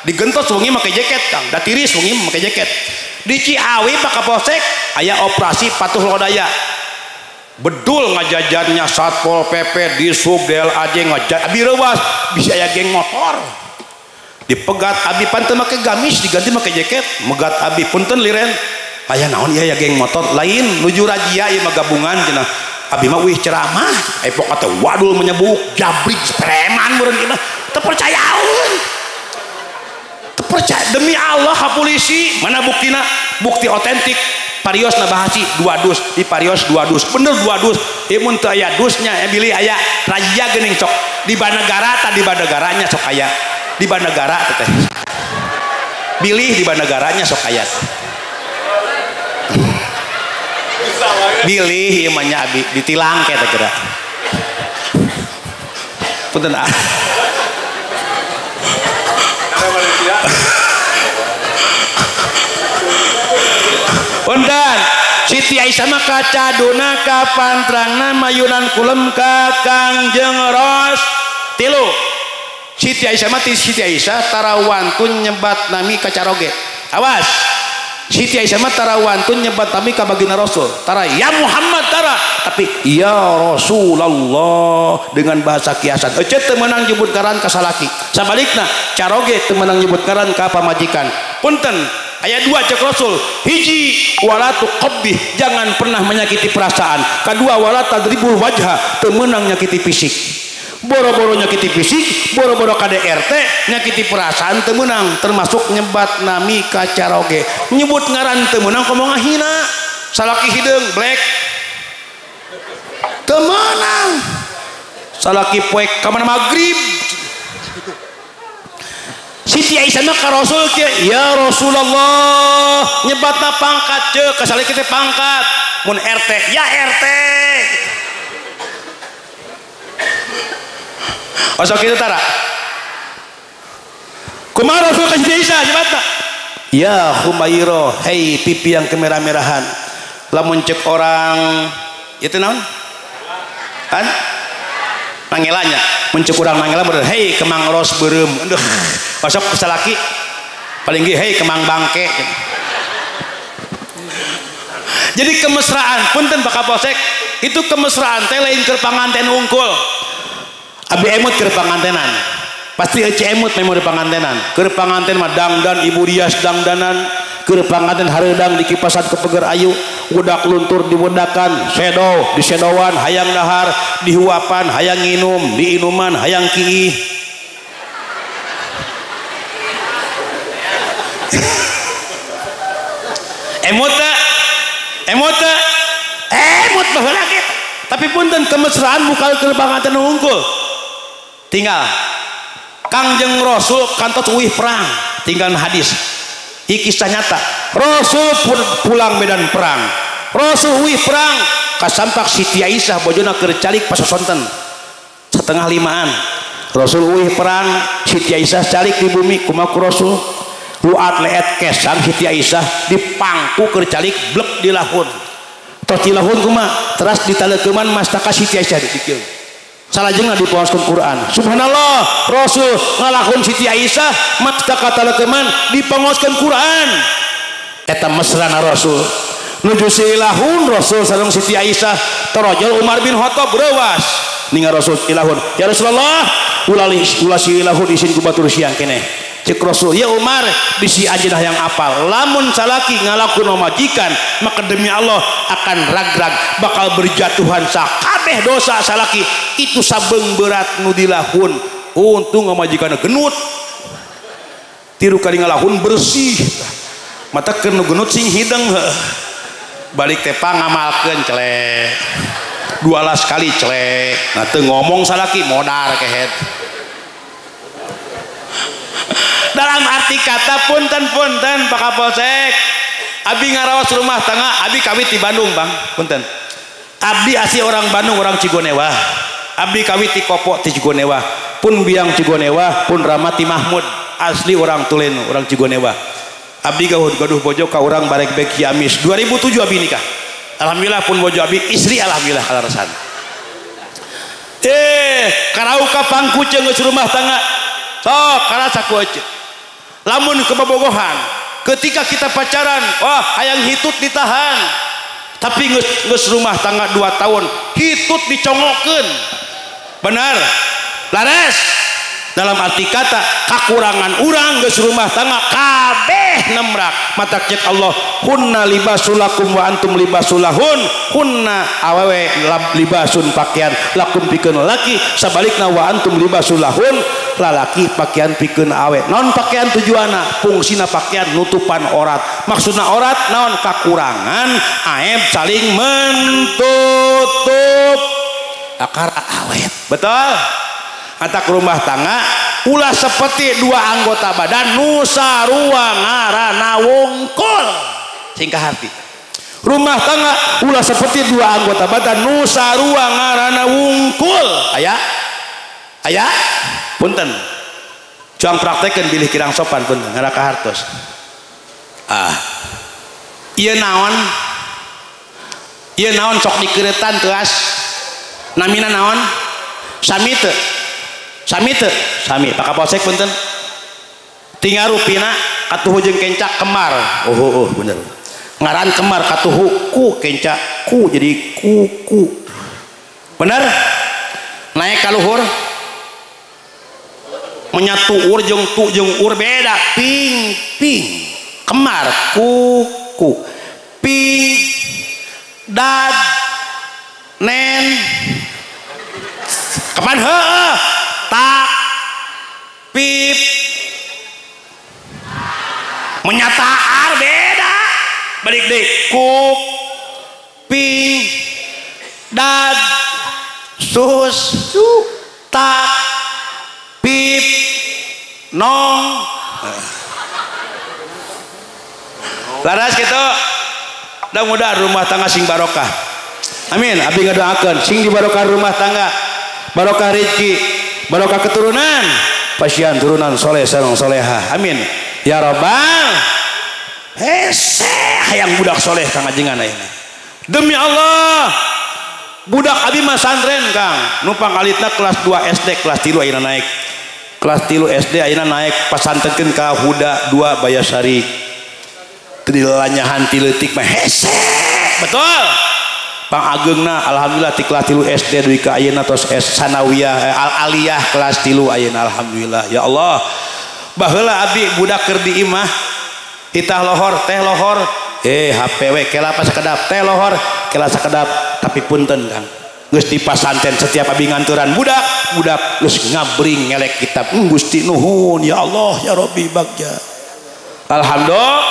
[SPEAKER 1] digentos wengi make jaket Kang da tiris wengi make jaket di Ciawi Pak Kapolsek aya operasi patuh lodaya bedul ngajajannya Satpol PP Dishub DLAJ ngajat abi reuwas bisa aya geng motor dipegat abi panten make gamis diganti make jaket megat abi punten liren aya naon ieu ya geng motor lain nuju razia ieu mah gabungan cenah abi mah wih ceramah epok teh wadul menyebuk jabrik preman meureun kieu teu percayaeun teu percaya demi Allah ka polisi mana buktina bukti otentik parios na bahasi 2 dus di parios 2 dus bener 2 dus ieu mun teu aya dusnya bilih aya razia geuning sok di banegara tadi banegaranya sok aya di banegara teteh bilih di banegaranya sok ayat bilih ieu mah nya abi ditilang kayak teh geura punten ah punten Siti Aisyah mah kacaduna kapantrangna mayunan kulem ka Kangjeng Ros tilu Siti Aisyah mah Siti Aisyah tarawantun nyebat nami ka caroge. Awas. Siti Aisyah mah tarawantun nyebat nami ka baginda Rasul. Tara ya Muhammad tara, tapi ya Rasulullah dengan bahasa kiasan. Ece teu meunang nyebut ngaran ka salaki. Sabalikna caroge teu meunang nyebut ngaran ka pamajikan. Punten, aya dua cek Rasul. Hiji wala tuqabbih, jangan pernah menyakiti perasaan. Kadua wala tadribul wajha, teu meunang nyakiti fisik. Boro-boro nyakiti fisik, boro-boro KDRT, nyakiti perasaan teu meunang, termasuk nyebat nami ka caroge. Nyebut ngaran teu meunang komo ngahina. Salaki hideung black. Teu meunang. Salaki poek ka mana magrib. Siti Aisyah mah ka Rasul kieu, ya Rasulullah, nyebatna pangkat ceuk, ka salaki teh pangkat. Mun RT, ya RT. Osok itu tara. Kumaha Rasul ka Siti Aisyah nyebatna? Ya Humairo, hei pipi yang kemerah-merahan. Lamun cek orang itu naon? Kan? Nangelanya. Mun cek urang nangela bener, hei kemang ros beureum. Aduh. Osok salaki paling ge hei kemang bangke. Jadi kemesraan punten Pak Kapolsek, itu kemesraan teh lain keur panganten unggul. Abi emut keur pangantenan. Pasti ece emut memori pangantenan. Keur panganten mah dangdan ibu rias dangdanan, keur panganten hareudang dikipasan ke peger ayu, wedak luntur diwedakan, sedo disedoan, hayang dahar dihuapan, hayang nginum diinuman, hayang kiih. Emut teh? Emut teh? Emut baheula kitu. Tapi punten kemesraan bukan keur panganten unggul. Tinggal Kangjeng Rasul kantos uih perang, tinggal hadis. Iki kisah nyata. Rasul pulang medan perang. Rasul uih perang, Kasampak Siti Aisyah bojona keur calik pasosonten 4:30. Rasul uih perang, Siti Aisyah calik di bumi kumaha ku Rasul? Luat leet kesang Siti Aisyah dipangku keur calik blek di lahun. Tos di lahun kumaha? Teras ditaleukeman mastaka Siti Aisyah dikieun. Salajengna dipaoskeun Quran. Subhanallah, Rasul ngalahun Siti Aisyah mastaka taleukeman dipaoskeun Quran. Eta mesrana Rasul. Nuju silahun Rasul sareng Siti Aisyah torojol Umar bin Khattab reuwas ningal Rasul silahun. Ya Rasulullah, ulah silahun isin ku batur siang keneh. Cek Rasul, ya Umar, bisi anjeunna yang apal. Lamun salaki ngalakun majikan, maka demi Allah akan rag-rag bakal berjatuhan sakabeh dosa salaki. Itu sabeung berat nu dilahun. Untung majikanna genut. Tiru kali ngalahun bersih. Mata keur nu genut sing hideng heuh. Balik teh pangamalkeun celek. 12 kali celek. Nah teu ngomong salaki modar kehed. Dalam arti kata punten-punten Pak Kapolsek, abi ngarawas rumah tangga, abi kawit di Bandung bang, punten. Abdi asli orang Bandung, orang Cigonewah. Abdi kawit di Kopo di Cigonewah, pun biang Cigonewah, pun Ramati Mahmud, asli orang Tulen, orang Cigonewah. Abdi gaduh bojo ka urang Baregbek Ciamis, 2007 abi nikah. Alhamdulillah pun bojo abi istri alhamdulillah kalarasan. Karau ka pangku geus rumah tangga. Sok karasa ku ece. Lamun kebobogohan ketika kita pacaran, wah hayang hitut ditahan, tapi geus rumah tangga 2 tahun hitut dicongokeun. Benar lares. Dalam arti kata kakurangan urang geus rumah tangga kabeh nemrak. Mata cek Allah, hunna libasulakum wa antum libasulahun. Hunna awewe libasun pakaian lakum pikeun laki, sabalikna wa antum libasulahun lalaki pakaian pikeun awe. Naon pakaian tujuanna? Fungsina pakaian nutupan orat. Maksudna orat naon? Kakurangan aib saling mentutup akar awet. Betul? Antak rumah tangga ulah seperti dua anggota badan nusa ruang ngarana wungkul. Singkah hati. Rumah tangga ulah seperti dua anggota badan nusa ruang ngarana wungkul. Aya? Aya? Punten. Cuang praktekeun bilih kirang sopan punten ngaraka hartos. Ah. Ieu naon? Ieu naon sok dikeuretan teuas? Namina naon? Sami teu? Sami teu? Sami. Pak Kapolsek punten. Tinggal rupina katuhu jeung kenca kemar. Oh, bener. Ngaran kemar katuhu ku kenca ku jadi kuku. Bener? Naik ka luhur. Menyatu ur jeung tu jeung ur beda. Ping ping. Kemar kuku. Ping dad nen. Kapan heueuh? Tak pip menyataan beda. Balik deh kuk ping dad sus tak pip nong. Laras gitu. Mudah-mudahan rumah tangga sing barokah. Amin. Abi ngadoakeun sing dibarokah rumah tangga, barokah rezeki, barokah keturunan, pasian turunan soleh sareng soleha. Amin ya robbal. Hese hayang budak soleh kang ajengan ayeuna. Demi Allah, budak abi mah santren kang, numpang alitna kelas 2 SD, kelas 3 ayeuna naik. Kelas 3 SD ayeuna naik pasantrenkeun ka Huda 2 Bayasari. Teu dilanyahan ti leutik mah hese. Betul. Pangageungna alhamdulillah ti kelas 3 SD dugi ka ayeuna tos S sanawiyah al aliyah kelas 3 ayeuna alhamdulillah. Ya Allah. Baheula abi budak keur di imah titah lohor teh lohor HP we kela pa sakedap teh lohor kela sakedap, tapi punten Kang geus dipasanten setiap abi nganturan budak budak geus ngabring ngelek kitab. Gusti nuhun ya Allah ya Rabbi bagja. Alhamdulillah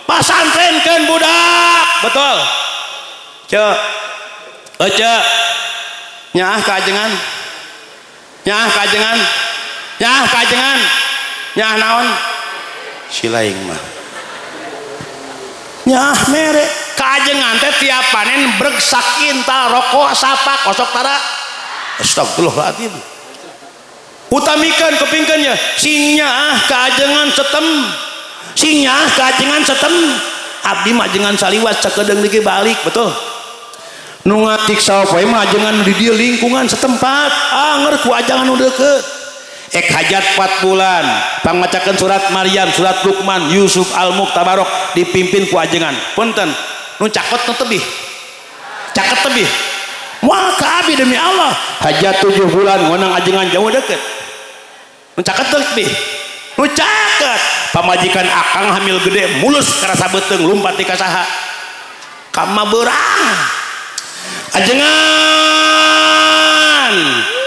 [SPEAKER 1] pasantrenkeun budak. Betul. Cek, cek, nyaah kajengan, nyaah kajengan, nyaah kajengan, nyaah naon? Silaing mah. Nyaah mere, Kaajengan teh tiap panen breg sakintal rokok sapak osok tara. Astagfirullahaladzim. Utamikan kepingkannya sing nyaah kaajengan setem. Sing nyaah kaajengan setem. Abdi mah ajengan saliwat sakedeung deui balik betul. Nu ngatik sapoe mah ajengan di dieu lingkungan setempat anger ku ajengan nu deukeut. Ek hajat 4 bulan pangmacakeun surat Maryam, surat Luqman, Yusuf, Al-Mulk, Tabarok dipimpin ku ajengan. Punten nu cakot nu tebih. Caket tebih. Moal ka abi demi Allah. Hajat 7 bulan ngonang ajengan jauh deukeut. Nu caket tebih. Nu caket pamajikan akang hamil gede mulus karasa beuteung lumpat di kasaha. Kama beurang. Ajengan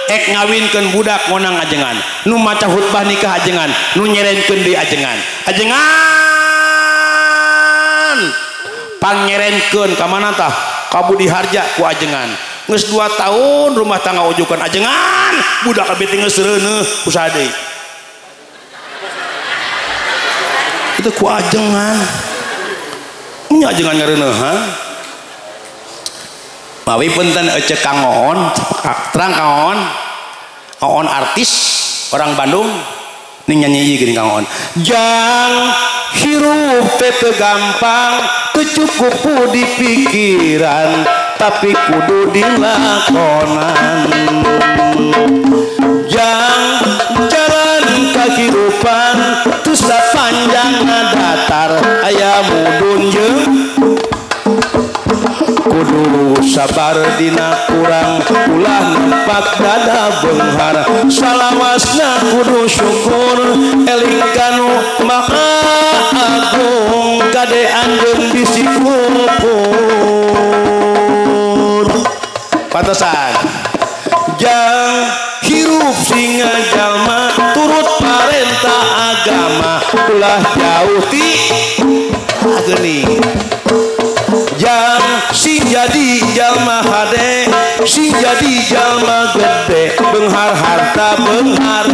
[SPEAKER 1] ek ngawinkeun budak ngonang ajengan, nu maca khutbah nikah ajengan, nu nyerenkeun deui ajengan. Ajengan pangnyerenkeun ka mana tah? Ka Budi Harja ku ajengan. Geus 2 tahun rumah tangga ujukan ajengan, budak abdi teh geus reuneuh usaha deui. Itu ku ajengan. Nya ajengan ngareuneuhan. Mawi punten ece Kang Oon, terang Kang Oon, Oon artis orang Bandung, ning nyanyi gini Kang Oon. Jang hirup teh gampang, teu cukup di pikiran, tapi kudu dilakonan. Jang jalan kahirupan, teu sapanjang datar, aya mudun jeung kudu sabar dina kurang ulah nempak dada benghar salawasna kudu syukur eling kanu maha agung kade anjeun bisi kupur pantesan jang hirup singa jalma turut parentah agama ulah jauh ti geuning jang sing jadi jalma hade sing jadi jalma gede benghar harta benghar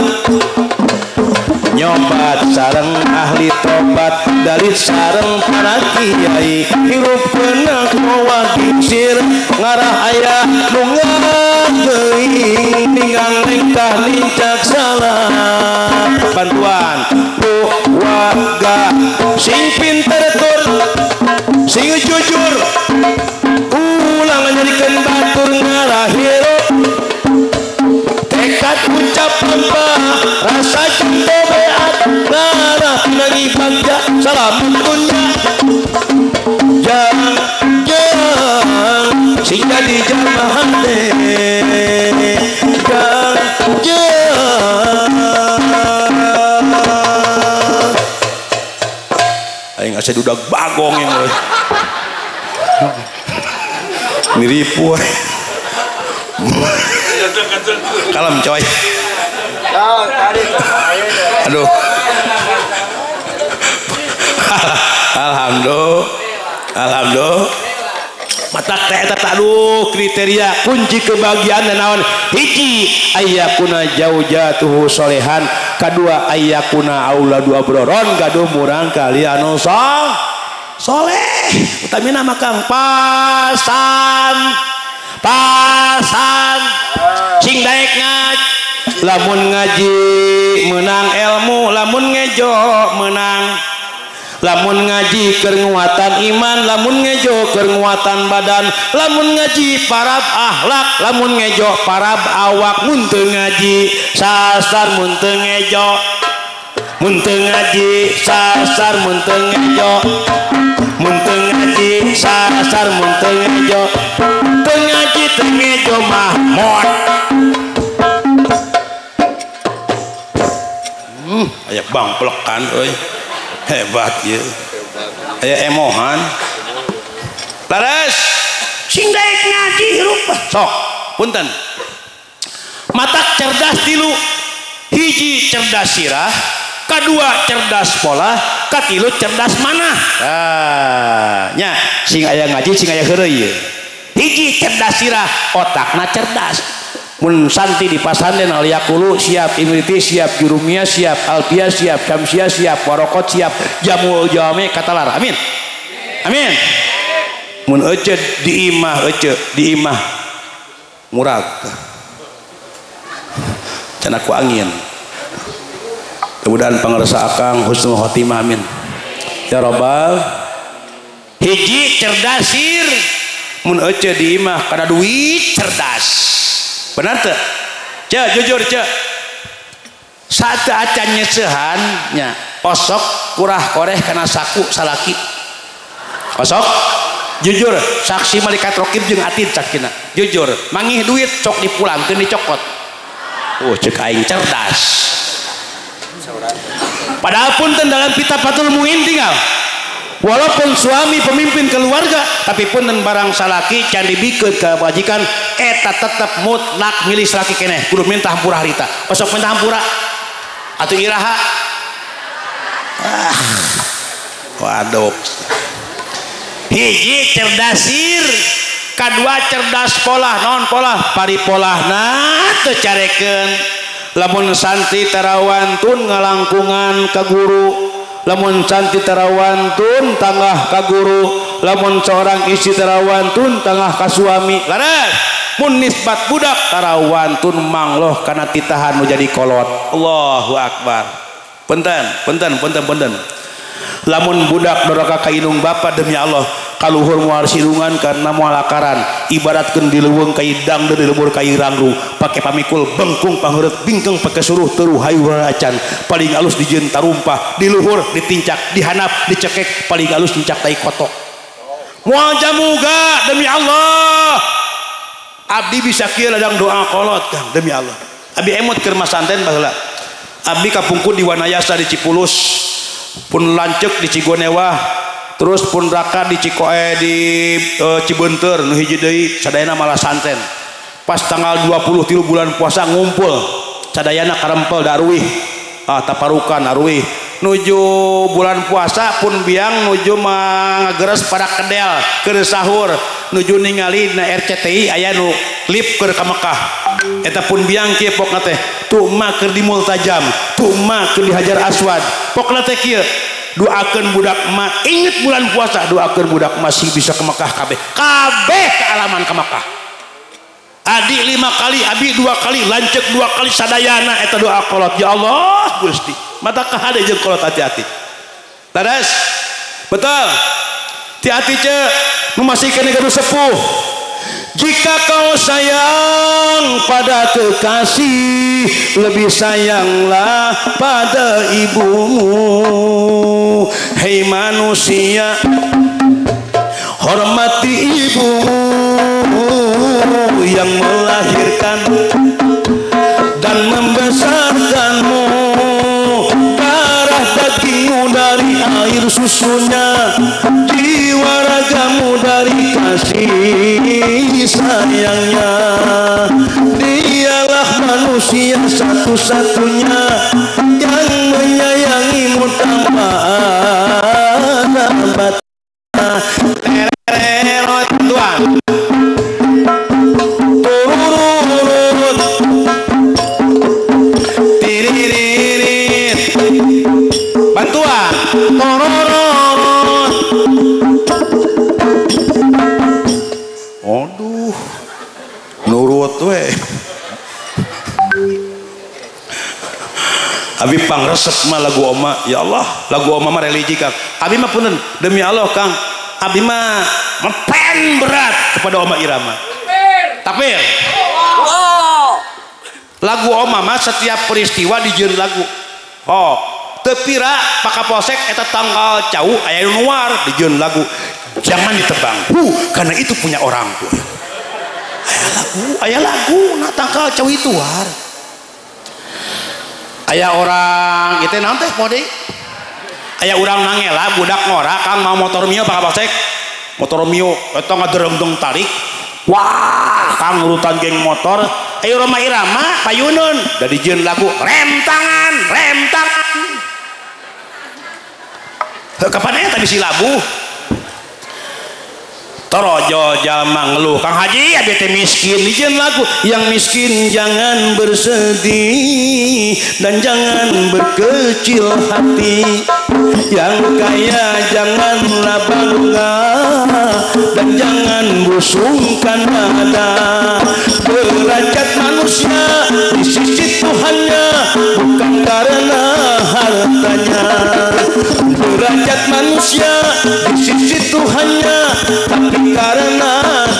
[SPEAKER 1] nyobat sareng ahli tobat dalit sareng para kiai hirup kena moal diusir ngarah aya nu ngageuing ninggang lengkah lincak salah bantuan ku warga sing pinter tur sing jujur ulang nyarikeun batur ngarah hirup tekad ucap lempah rasa cinta beat ngarah pinangi bagja salam dunya jang jang sing jadi jalma hate jang jang aing asa dudak bagong yang niripu kalem coy. Aduh. Alhamdulillah. Alhamdulillah. Mata teh eta aduh kriteria kunci kebahagiaan dan naon hiji ayyakuna jaujatuhu solehan kadua ayyakuna auladu abroron gaduh murang kali anu soleh utamina mah Kang pasan pasan sing daek ngaji lamun ngaji menang ilmu lamun ngejo menang lamun ngaji keur nguatan iman lamun ngejo keur nguatan badan lamun ngaji parab akhlak lamun ngejo parab awak mun teu ngaji sasar mun teu ngejo mun teu ngaji sasar mun teu ngejo mun teu ngaji sasar mun teu ngejo teu ngaji teu ngejo mah mot. Aya bangplekan euy. Hebat ya. Aya emohan. Laras sing daek ngaji hirup. Sok, punten. Matak cerdas tilu. Hiji cerdas sirah, kadua cerdas pola, katilu cerdas manah. Ah, nya sing aya ngaji sing aya heureuy ieu. Hiji cerdas sirah, otakna cerdas. Mun santi di pasantren aliyakulu siap, imriti siap, jurumiyah siap, alfiyah siap, syamsiah siap, warokot siap, jamul jame katalar. Amin. Amin. Mun ece di imah ece di imah murag cenah ku angin. Mudah-mudahan pangarsa akang husnul khotimah amin ya robbal. Hiji cerdasir mun ece di imah kana duit cerdas benar teu ce jujur ce saat acan nyesehan nya osok kurah koreh kana saku salaki osok jujur saksi malaikat rokib jeung atid sakina jujur mangih duit sok dipulangkeun dicokot oh cek aing cerdas. Padahal pun dalam kitab Fathul Muin tinggal walaupun suami pemimpin keluarga tapi pun barang salaki can dibikeun ka majikan eta tetep mutlak milih salaki keneh kudu minta hampura harita osok minta hampura atuh iraha ah waduh. Hiji cerdasir kadua cerdas polah non polah paripolahna teu carekeun lamun santri tarawantun ngalangkungan ka guru lamun santri tarawantun tangah ka guru lamun seorang istri tarawantun tangah ka suami laras mun nisbat budak tarawantun mangloh kana titahan nu jadi kolot. Allahu akbar. Punten punten punten punten lamun budak doraka ka indung bapa demi Allah kaluhur moal sirungan karena moal akaran ibaratkeun di leuweung ka idang di lembur ka irangru pake pamikul bengkung pangeureut bingkeng pake suruh teu hayu acan paling alus dijieun tarumpah di luhur ditincak dihanap dicekek paling alus nincak tai kotok moal jamuga demi Allah. Abdi bisa kieu ladang doa kolot Kang demi Allah. Abdi emot keur masanten baheula abdi kapungkur di Wanayasa di Cipulus pun lanceuk di Cigonewah terus pun raka di Cikoe di Cibeunteur nu hiji deui sadayana malah santen pas tanggal 23 bulan puasa ngumpul sadayana karempel daruih ah taparukan aruih nuju bulan puasa pun biang nuju mangageres pada kedel keur sahur nuju ningali na RCTI aya nu klip keur ka Mekah eta pun biang kieu pokna teh tuh mah keur di Multajam tuh mah keur di Hajar Aswad pokna teh kieu doakeun budak mah inget bulan puasa doakeun budak masih bisa ke Mekah kabeh kabeh kealaman ke Mekah adik 5 kali abi 2 kali lanceuk 2 kali sadayana eta doa kolot ya Allah Gusti mata kahade jeung kolot hati-hati tadas betul hati-hati ce nu masih keneh gaduh sepuh. Jika kau sayang pada kekasih lebih sayanglah pada ibumu. Hei manusia hormati ibumu yang melahirkan dan membesarkanmu. Darah dagingmu dari air susunya, jiwa ragamu dari kasih sayangnya. Dialah manusia satu-satunya yang menyayangimu tanpa ada batas. Tererot tuan turururut tiriririt bantuan torororot. Aduh nurut we. Abi pangresep mah lagu oma ya Allah lagu oma mah religi Kang. Abi mah punten demi Allah Kang abi mah mepen berat kepada Oma Irama. Tapir. Lagu oma mah setiap peristiwa dijieun lagu. Oh, teu pira Pak Kapolsek eta tanggal cau aya nu nuar dijieun lagu. Jangan ditebang. Karena itu punya orang tua. Aya lagu nah tanggal cau itu war. Aya orang itu naon teh mode. Aya urang nangela budak ngora Kang mau motor Mio Pak Kapolsek. Motor Mio eta ngaderengdeng tarik. Wah, Kang urutan geng motor. Ayo Roma Irama payunun da dijieun lagu rem tangan, rem tangan. Heuh kapan aya tadi si labu? Torojo jalma ngeluh Kang Haji abi teh miskin dijieun lagu yang miskin jangan bersedih dan jangan berkecil hati, yang kaya janganlah bangga dan jangan busungkan dada. Derajat manusia di sisi Tuhannya bukan karena hartanya. Derajat manusia di sisi Tuhannya tapi karena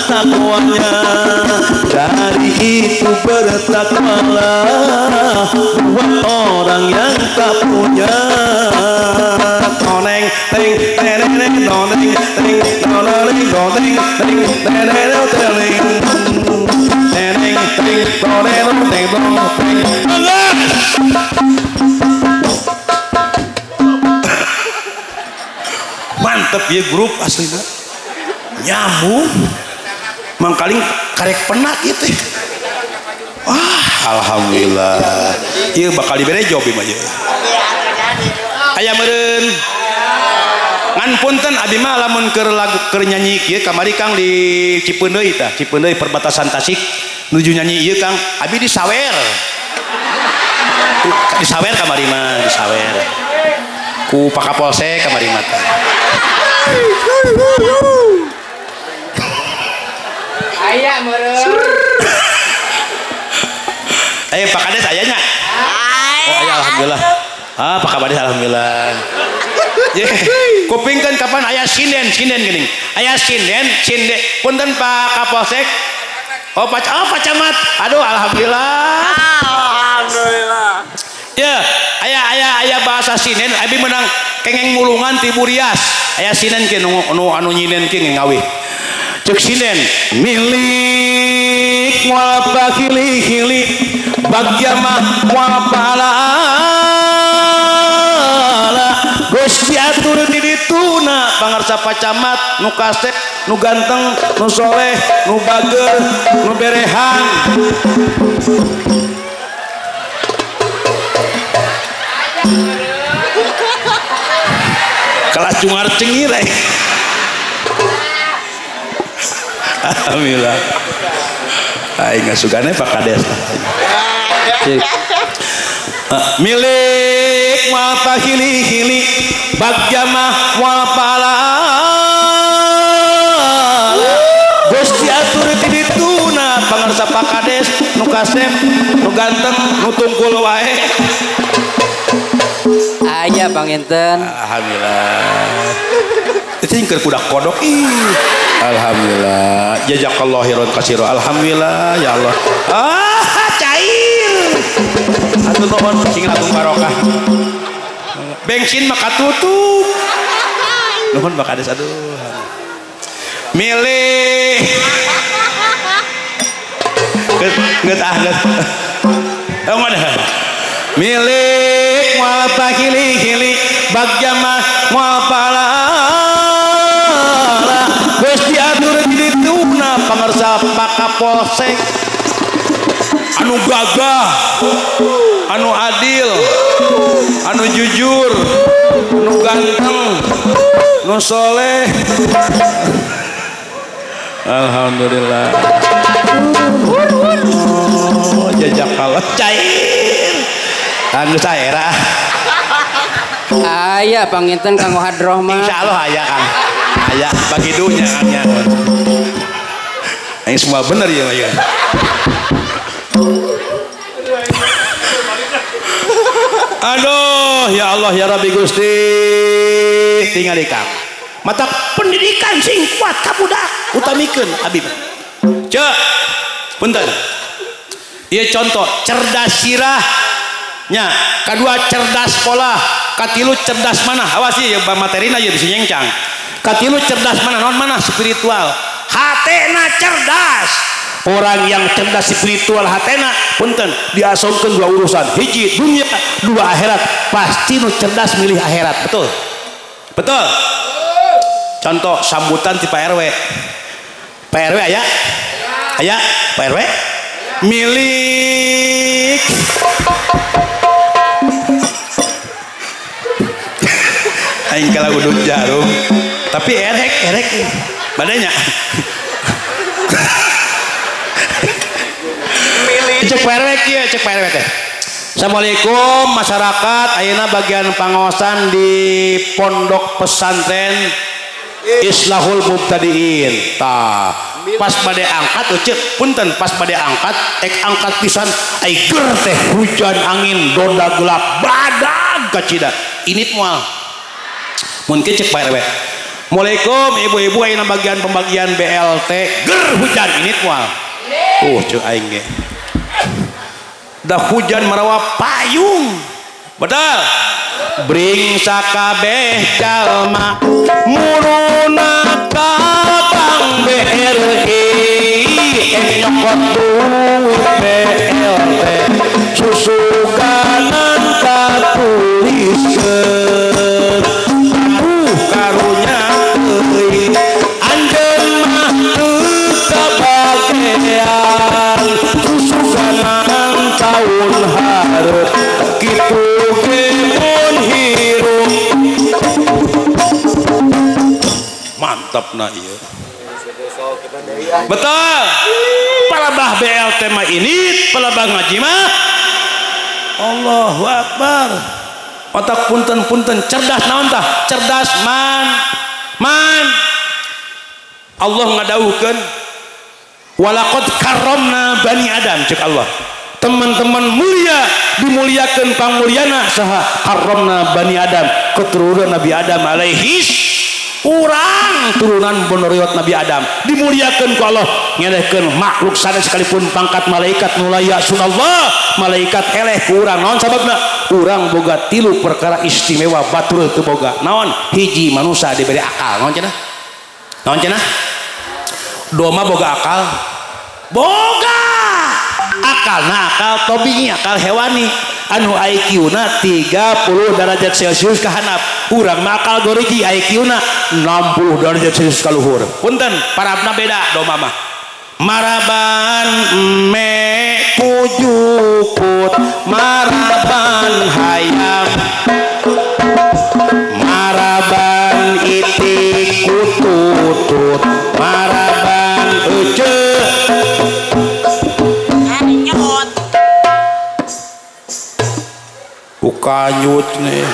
[SPEAKER 1] takwanya. Dari itu bertakwalah buat orang yang tak punya. Toneng ting teneng toneng ting toneng toneng ting teneng teneng teneng ting toneng ting toneng. Mantep ya grup aslinya nyambung mangkaling karek penak gitu. Wah alhamdulillah ieu bakal dibere job ieu mah. Aya meureun ngan punten abi mah lamun keur lagu keur nyanyi kieu kamari Kang di Cipeundeuy tah, Cipeundeuy perbatasan Tasik nuju nyanyi ieu Kang, abi disawer. Disawer kamari mah, disawer. Ku Pak Kapolsek kamari mah.
[SPEAKER 4] Aya meureun.
[SPEAKER 1] Pak Kades ayanya? Oh aya alhamdulillah. Ah Pak Kades alhamdulillah. Kupingkeun kapan aya sinden, sinden geuning. Aya sinden, sinden. Punten Pak Kapolsek. Oh Pak, oh Pak Camat. Aduh alhamdulillah.
[SPEAKER 4] Alhamdulillah.
[SPEAKER 1] Ya, aya aya aya bahasa sinden abi menang kengeng mulungan ti Burias. Aya sinden ki nu anu nyinden ki ngawih. Cek sinden milik moal pakili-hili bagya mah moal pahala Gusti atur di dituna pangarsa Pak Camat nu kasep nu ganteng nu soleh nu bager nu berehan. Kelas cungar cengir eh. Alhamdulillah. Aing ngasugane Pak Kades. Milik moal pahili-hili bagja mah moal pahala Gusti atur di dituna pangarsa Pak Kades nu kasep nu ganteng nu tungkul wae.
[SPEAKER 4] Aya panginten.
[SPEAKER 1] Alhamdulillah. Cing keur budak kodok ih. Alhamdulillah. Jazakallahu khairan katsira. Alhamdulillah ya Allah. Ah cair. Atuh nuhun sing langkung barokah. Bensin mah katutup. Nuhun Pak Kades aduh. Milih. Geus ah geus. Oh ada. Milik moal pakili-hili bagja mah moal pahala Gusti atur di dituna pangarsa Pak Kapolsek anu gagah anu adil anu jujur anu ganteng nu soleh. Alhamdulillah. Oh, jajakallah cair anu saera.
[SPEAKER 4] Aya panginten kanggo hadroh mah.
[SPEAKER 1] Insyaallah aya Kang. Aya bagi dunya Kang ya. Ini semua bener ya ya. Aduh ya Allah ya Rabbi Gusti tinggal di Kang. Mata pendidikan sing kuat ka budak utamikeun abi mah. Cek punten. Ieu contoh cerdas sirah nya, kadua cerdas pola, katilu cerdas mana? Awas ieu materina ieu bisa nyengcang. Katilu cerdas mana? Non mana spiritual. Hatena cerdas. Orang yang cerdas spiritual hatena punten diasongkeun dua urusan, hiji dunia, dua akhirat. Pasti nu cerdas milih akhirat, betul? Betul. Contoh sambutan ti Pak RW. Pak RW aya? Aya? Pak RW? Milik aing kalah udut jarum Tapi erek badanya. Cek Pak RW kieu, cek Pak RW teh. Assalamualaikum masyarakat, ayeuna bagian pangaosan di Pondok Pesantren Islahul Mubtadiin. Tah, pas bade angkat ceuk punten, pas bade angkat ek angkat pisan ai ger teh hujan angin doda gelap badag kacida. Init moal. Mun kieu cek Pak RW. Assalamualaikum ibu-ibu ayeuna bagian pembagian BLT ger hujan init moal. Ceuk aing ge. Dah hujan marawa payung. Betul. Bring sakabeh jalma muruna ka Bank BRI nyokot duit BLT susukanan katuliskeun karunya euy anjeun mah teu kabagean susukanan tahun hareup kitu ge mun hirup. Mantap na ieu. Betul. Palabah BLT mah ini, palabah ngaji mah Allahu Akbar. Otak punten-punten cerdas naon tah? Cerdas man. Man. Allah ngadawuhkeun walaqad karramna bani Adam cek Allah. Teman-teman mulia dimuliakan pamuliana saha karramna bani Adam, keturunan Nabi Adam alaihi urang turunan bonoriot Nabi Adam dimuliakan ku Allah, ngelehkeun makhluk sanes sekalipun pangkat malaikat nu la sunallah, malaikat eleh ku urang. Naon sababna? Urang boga tilu perkara istimewa batur teu boga. Naon? Hiji, manusia diberi akal. Naon cenah? Naon cenah? Domba boga akal? Boga akal, nah akal tobingi, akal hewani anu IQ na 30 derajat Celcius ka handap. Urang mah akal gorigi IQ na 60 derajat Celcius ka luhur. Punten parabna beda domba mah. Maraban me pujukut, maraban hayam, maraban itik kututut, maraban ece. Kanyut nih.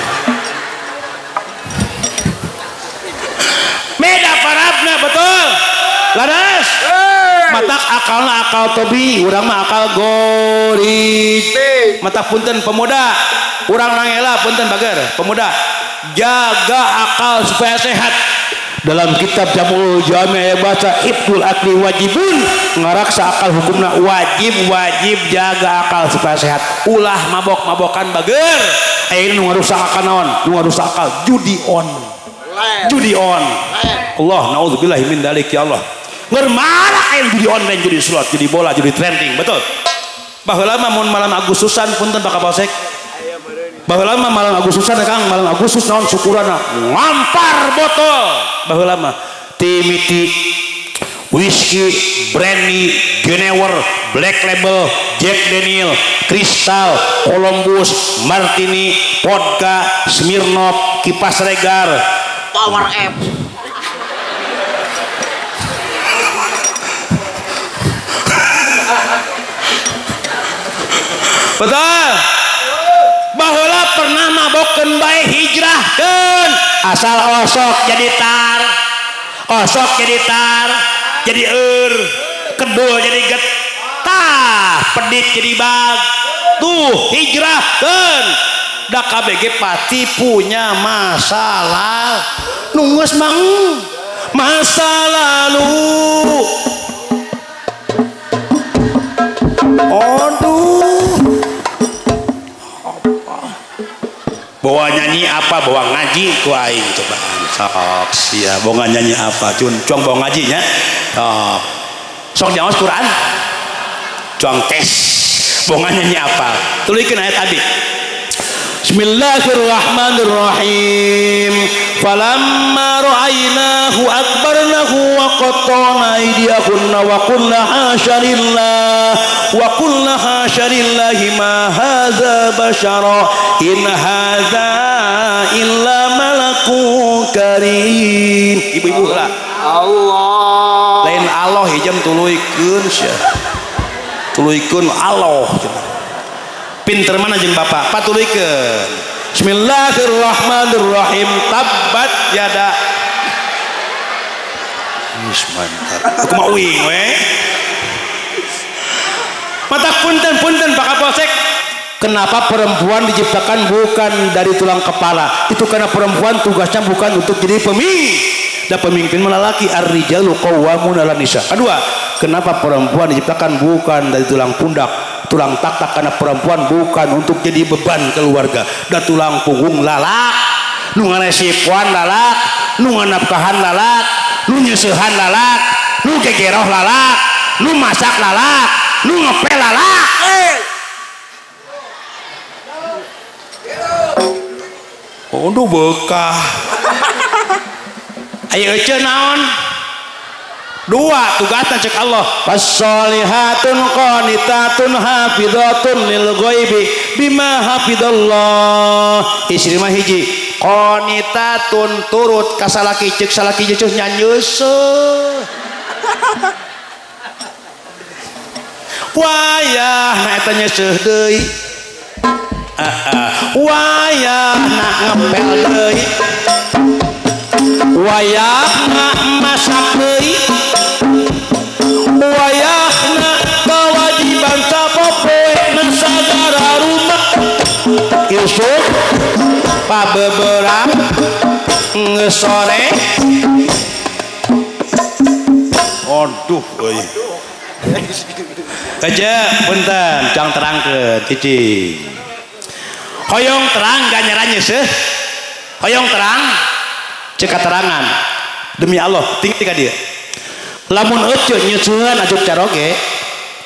[SPEAKER 1] Beda parabna betul. Laras. Matak akalna akal tobi, urang mah akal gorid. Matak punten pemuda, urang nangela punten bager, pemuda. Jaga akal supaya sehat. Dalam kitab Jamul Jami' baca Ibnul Akli wajibun, ngaraksa akal hukumna wajib, wajib jaga akal supaya sehat. Ulah mabok-mabokan bager. Ayeuna nu ngarusak akal naon? Nu ngarusak akal judi on. Judi on. Allah naudzubillahi min dzalik ya Allah. Ngermarak ayeuna judi online, judi slot, judi bola, judi trending, betul. Baheula mah mun malam Agustusan punten Pak Kapolsek. Baheula mah malam Agustusan Kang, malam Agustus naon syukurana ngampar botol. Baheula mah timiti whisky, brandy, Genever, Black Label, Jack Daniel, Crystal, Columbus, Martini, vodka, Smirnoff, kipas regar,
[SPEAKER 4] Power F.
[SPEAKER 1] Betul. Baheula pernah mabokeun bae hijrahkeun, asal osok jadi tar, osok jadi tar, jadi eur, kedul jadi getah, pedit jadi bag. Tuh hijrahkeun. Da KBG pasti punya masalah. Nunggus mang masa lalu. Aduh. Bawa nyanyi apa, bawa ngaji ku aing cobaan sok sia, bawa nyanyi apa cun cuang bawa ngajinya sok sok nyaos Quran cuang tes bawa nyanyi apa, tulikeun ayat abi. Bismillahirrahmanirrahim. Falamma ra'aynahu akbarnahu wa qatta'na aydiyahunna wa qulna hasya lillah wa qulna hasya lillahi ma hadza bashara in hadza illa malakun karim. jam tuluykeun sia. Tuluykeun Allah. Pinter mana jeung bapak? Patuluykeun. Bismillahirrahmanirrahim. Tabbat yada. Wis mantap. Kumaha uing we? Mata punten-punten Pak Kapolsek. Kenapa perempuan diciptakan bukan dari tulang kepala? Itu karena perempuan tugasnya bukan untuk jadi pemimpin. Dan pemimpin malah laki. Ar-rijalu qawwamun 'alan nisa. Kedua, kenapa perempuan diciptakan bukan dari tulang pundak, tulang tak-tak? Karena perempuan bukan untuk jadi beban keluarga. Dan tulang punggung lalak, nu ngaresipuan lalak, nu nganafkahan lalak, nu nyeusehan lalak, nu gegeroh lalak, nu masak lalak, nu ngepel lalak. Aduh bekah. Ayo ece naon? Dua tugasna cek Allah. Fasolihatun qanitatun hafizatun lil ghaibi bima hafizallah. Istri mah hiji, qanitatun turut ka salaki, cek salaki jeuceuh nyanyeuseuh. Wayah na eta nyeuseuh deui. Wayah na ngepel deui. Wayah na masak deui. Wayahna kewajiban sapopoe na sagara rumah. Isuk pabeberang geus sore. Aduh euy. Kaje punten jang terangkeun cicing. Hoyong terang ganjaran seuh. Hoyong terang cek katerangan. Demi Allah tinggi ka dieu. Lamun ece nyeusehan ajuk caroge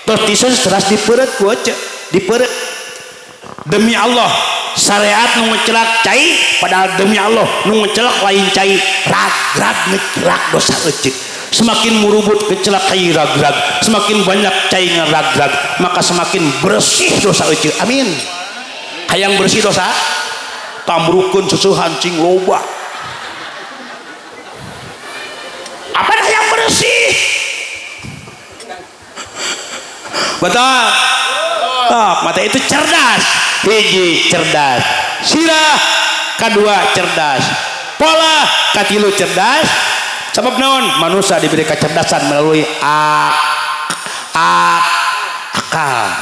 [SPEAKER 1] terus tisun teras dipeureut ku ece dipeureut. Demi Allah syariat nu ngecelak cai, padahal demi Allah nu ngecelak lain cai, rag-rag ngecelak dosa ece. Semakin murubut kecelak cai rag-rag, semakin banyak cai ngerag-rag, maka semakin bersih dosa ece. Amin. Hayang bersih dosa tamrukeun seuseuhan cing loba. Apa yang bersih? Betul. Tok, mata itu cerdas. Hiji cerdas, sirah kedua cerdas, pola katilu cerdas. Sebab naon? Manusia diberi kecerdasan melalui akal.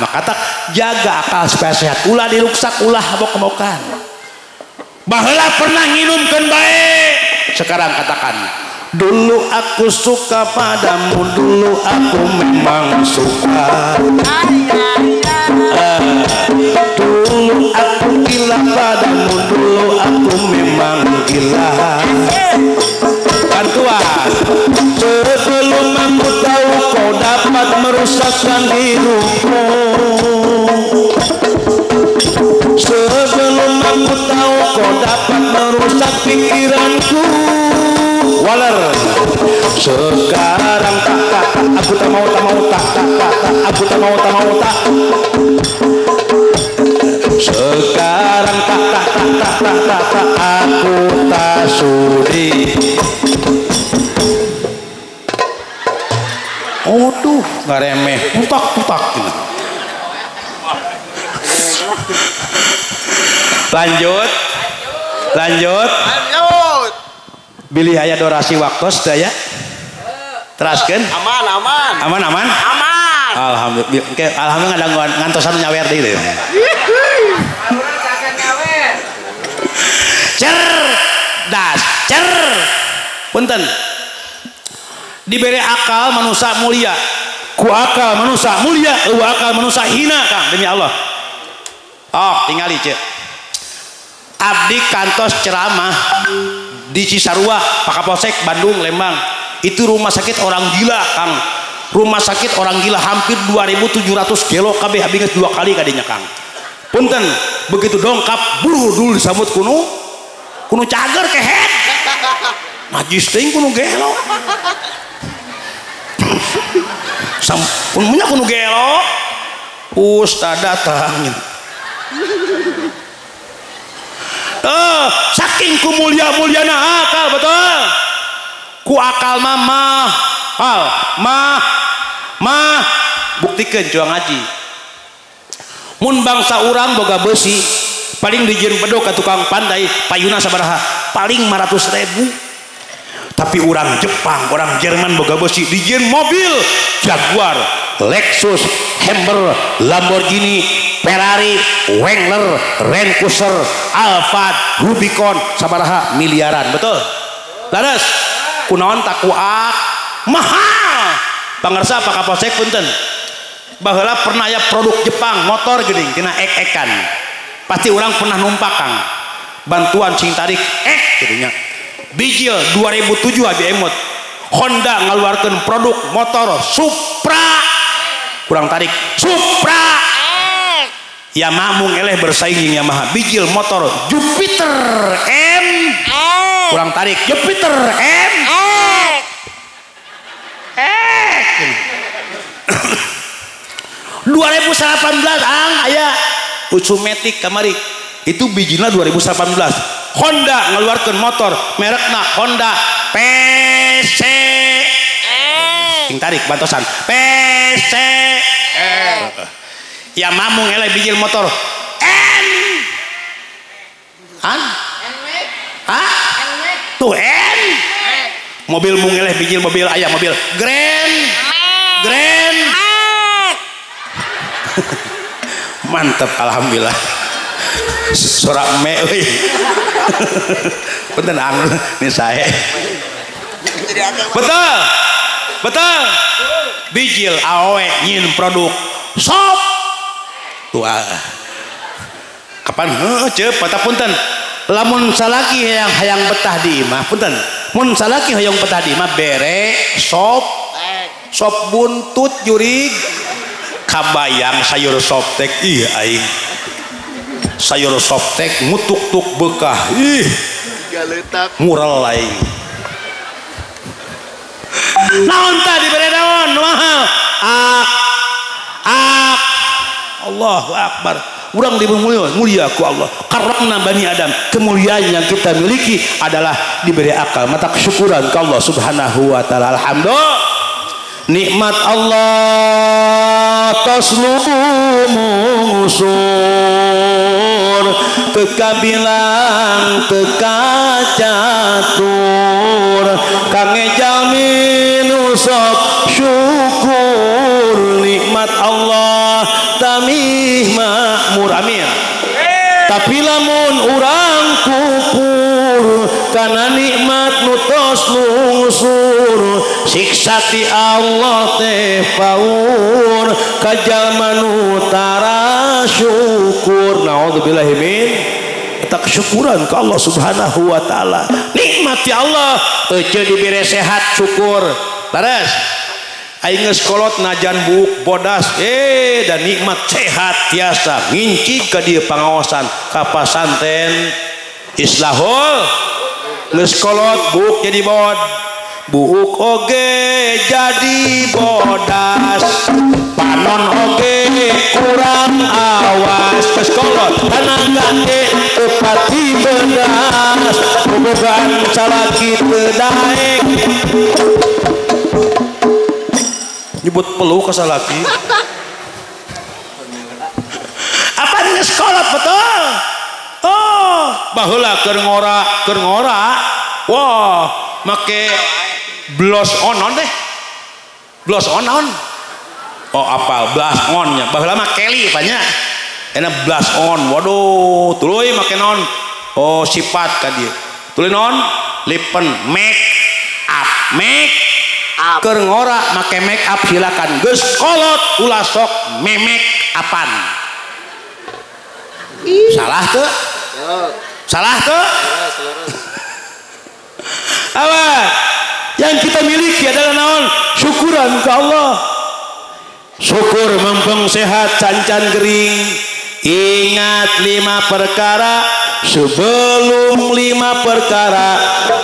[SPEAKER 1] Maka tak jaga akal supaya sehat. Ulah diruksak, ulah mabok-mabokan. Baheula pernah nginumkeun bae. Sekarang katakan, dulu aku suka padamu, dulu aku memang suka. Dulu aku gila padamu, dulu aku memang gila. Bantuan. Sebelum aku tahu kau dapat merusakkan hidupku. Sebelum aku tahu kau dapat merusak pikiranku. Waler. Sekarang tak tak aku tak mau tak mau tak tak tak tak aku tak mau tak mau tak. Sekarang tak tak tak tak tak tak tak aku tak sudi. Aduh, nggak remeh, putak putak gitu. Lanjut, lanjut, lanjut. Bilih aya durasi waktos teh ya. Teraskeun.
[SPEAKER 5] Aman, aman.
[SPEAKER 1] Aman, aman.
[SPEAKER 5] Aman.
[SPEAKER 1] Alhamdulillah. Oke, alhamdulillah ngadangguan ngantosan nyawer deui teh. Cerdas, cer. Punten. Diberi akal manusia mulia. Ku akal manusia mulia, eueuh akal manusia hina, Kang, demi Allah. Oh, tingali ceuk. Abdi kantos ceramah di Cisarua, Pak Kapolsek, Bandung, Lembang. Itu rumah sakit orang gila, Kang. Rumah sakit orang gila hampir 2.700 gelo kabeh abdi geus 2 kali kadinya, Kang. Punten, begitu dongkap buru dulu disambut kuno kuno cager kehed. Najis teuing kuno gelo. Sampun kuno gelo. Ustad datang. Saking ku mulia-muliana akal, betul. Ku akal mah mahal, mahal. Mah buktikeun cuang ngaji. Mun bangsa urang boga beusi paling dijieun bedog ka tukang pandai payuna sabaraha paling 500.000. Tapi orang Jepang, orang Jerman boga beusi dijieun mobil Jaguar, Lexus, Hummer, Lamborghini, Ferrari, Wrangler, Land Cruiser, Alphard, Rubicon sabaraha miliaran, betul? Laras, kunaon takuak mahal. Pangersa Pak Kapolsek punten. Baheula pernah aya produk Jepang motor geuning kena ek-ekan. Pasti orang pernah numpak Kang. Bantuan cing tarik ek kitu nya. Bijil 2007 abi emot. Honda ngaluarkeun produk motor Supra. Kurang tarik Supra. Yamaha mung eleh bersaing jeung Yamaha. Bijil motor Jupiter M. Kurang tarik Jupiter M. 2018 ang aya Ucumetik kamari. Itu bijilna 2018. Honda ngeluarkan motor merekna Honda PC. Sing tarik bantosan PC. Yamaha mung eleh bijil motor N. An? Hah? Tuh N. Mobil mung eleh bijil mobil aya mobil Grand. Grand. Mantap alhamdulillah. Sorak me euy. Punten ang ini saya. Betul. Betul. Bijil awe nyin produk sop. Tuh kapan heuh ceup patah punten. Lamun salaki hayang betah di imah punten. Mun salaki hayang betah di imah bere sop. Sop buntut jurig. Kabayang sayur soptek ih aing. Sayur soptek ngutuk-tuk bekah ih. Mural aing. Naon tadi bere naon mahal. Ak ak Allahu akbar. Urang diberi mulia ku Allah. Karena Bani Adam, kemuliaan yang kita miliki adalah diberi akal. Mata kesyukuran ke Allah Subhanahu wa taala. Alhamdulillah. Nikmat Allah taslumu usur teka bilang teka catur kange jamin usop syukur nikmat Allah tamih makmur amin. Tapi lamun urang kupur karena nikmat nutos lungsur siksa ti Allah teh paur kajalma nu tara syukur. Naudzubillahi min tak syukuran ke Allah Subhanahu wa taala. Nikmat ya Allah euceu dibere sehat syukur. Bares aing geus kolot najan buuk bodas dan nikmat sehat tiasa ngincig ka dieu pangaosan ka pasanten islahul geus kolot buuk jadi bod buuk oge jadi bodas panon oge kurang awas geus kolot tanaga ge teu pati bedas bobogaan salaki teu daek nyebut peluh ke salaki. Apa geus kolot betul? Oh, baheula keur ngora. Wah, make blos onon deh. Blos onon. Oh, apal blas onnya. Baheula mah Kelly banyak. Enak blas on. Waduh, tuluy make naon? Oh, sifat ka dieu. Tuluy naon? Lipen make up, make up. Keur ngora make make up silakan. Geus kolot ulah sok memek apan. Salah teu? Salah teu? Apa? Yang kita miliki adalah naon? Syukuran ke Allah. Syukur mempeng sehat cancan gering. Ingat 5 perkara sebelum 5 perkara.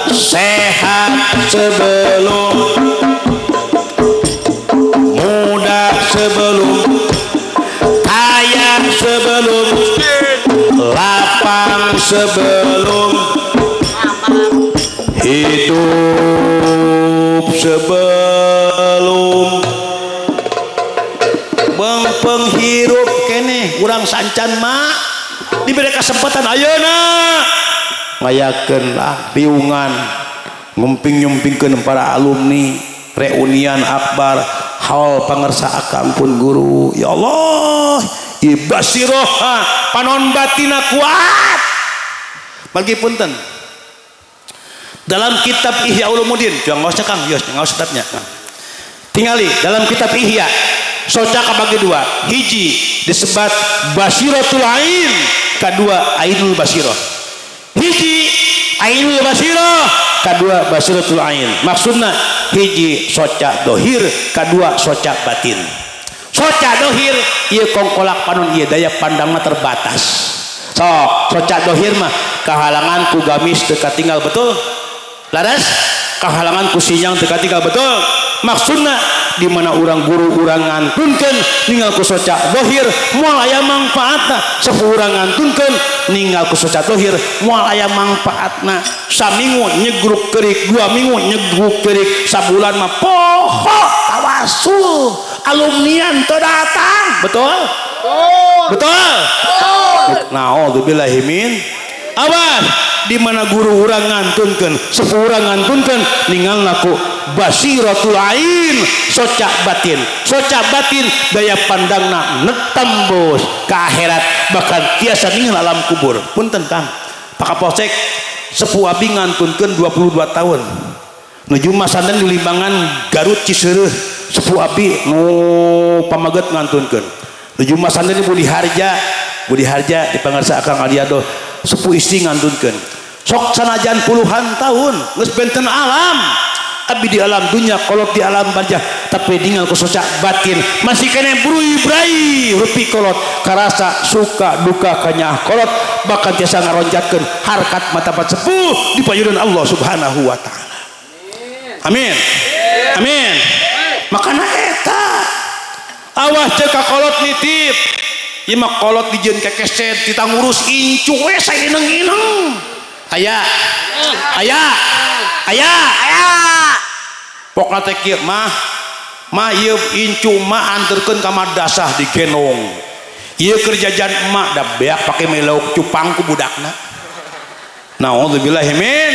[SPEAKER 1] Sehat sebelum muda, sebelum kaya, sebelum lapang, sebelum hidup, sebelum urang sancan mah diberi kesempatan ayeuna ngayakeun lah piungan ngumping-ngumpingkeun para alumni reunian akbar haul pangersa akang pun guru ya Allah ibasiroh panon batina kuat bagi punten dalam kitab Ihya Ulumuddin juang ngaosnya Kang yos ngaos kitabnya tingali dalam kitab Ihya soca kabagi dua hiji disebat basiratul ain kedua ainul basirah hiji ainul basirah kedua basiratul ain maksudna hiji soca dohir kedua soca batin soca dohir ieu kongkolak panon ieu daya pandangna terbatas sok soca dohir mah kahalangan ku gamis teu katinggal betul laras kahalangan ku sinyang teu katinggal betul maksudna di mana urang guru urang ngantunkeun ninggal ku soca dohir moal aya mangfaatna sepuh urang ngantunkeun ninggal ku soca dohir moal aya mangfaatna saminggu nyegruk kerik 2 minggu nyegruk kerik sabulan mah poho tawasul alumnian teu datang betul betul naudzubillahi min awas di mana guru urang ngantunkeun sepuh urang ngantunkeun ningalna ku basiratul ain soca batin daya pandangna netembus ke akhirat bahkan tiasa ningal alam kubur punten Kang Pak Kapolsek sepuh abi ngantunkeun 22 tahun nuju masanten di Limbangan Garut Ciseureuh sepuh abi nu pamaget ngantunkeun nuju masanten di Budi Harja di pangarsa Akang Aliado sepuh istri ngantunkeun sok sanajan puluhan tahun geus benten alam abi di alam dunia kolot di alam barzah tapi ningal ku soca batin masih kene brui-brai rupi kolot karasa suka duka kanyaah kolot bahkan tiasa ngaronjatkeun harkat martabat sepuh di payunan Allah Subhanahu wa taala. Amin. Amin. Makana eta awas ceuk ka kolot nitip ieu mah kolot dijieun kekeset ditangurus incu we saineng-ineng aya aya aya aya pokna teh kieu mah mah ieu incu mah anterkeun ka madrasah digendong ieu keur jajan emak da beak pake melauk cupang ku budakna naudzubillahi min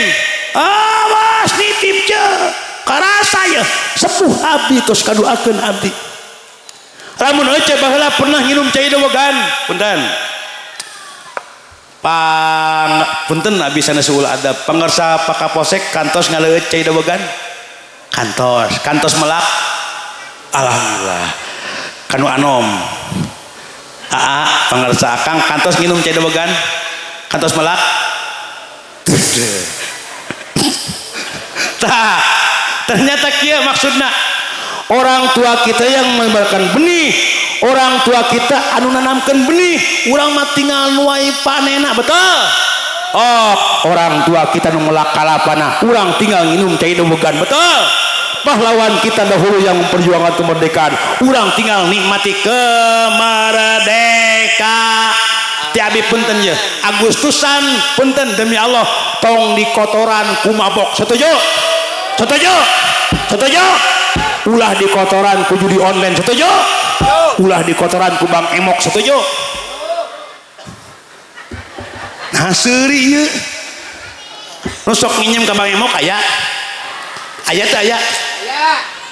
[SPEAKER 1] awas nitip ceuk karasa ye sepuh abdi tos kaduakeun abdi lamun euce baheula pernah nginum cai dowogan punten pang punten abdi sanes ulah adab pangersa Pak Kapolsek kantos ngaleueut cai dowogan kantos kantos melak alhamdulillah kanu anom aa pangersa akang kantos nginum cai dowogan kantos melak tah ternyata kieu maksudna orang tua kita yang menyebarkan benih orang tua kita anu nanamkeun benih urang mah tinggal nuai panena betul oh orang tua kita nu melak kalapana urang tinggal nginum cai dowogan betul pahlawan kita dahulu yang memperjuangkan kemerdekaan urang tinggal nikmati kemerdekaan ti abi punten ye Agustusan punten demi Allah tong dikotoran ku mabok setuju setuju setuju ulah di kotoran ku judi online setuju ulah di kotoran ku Bang Emok setuju nah seuri ieu nu sok nginjem ka Bang Emok aya aya teh aya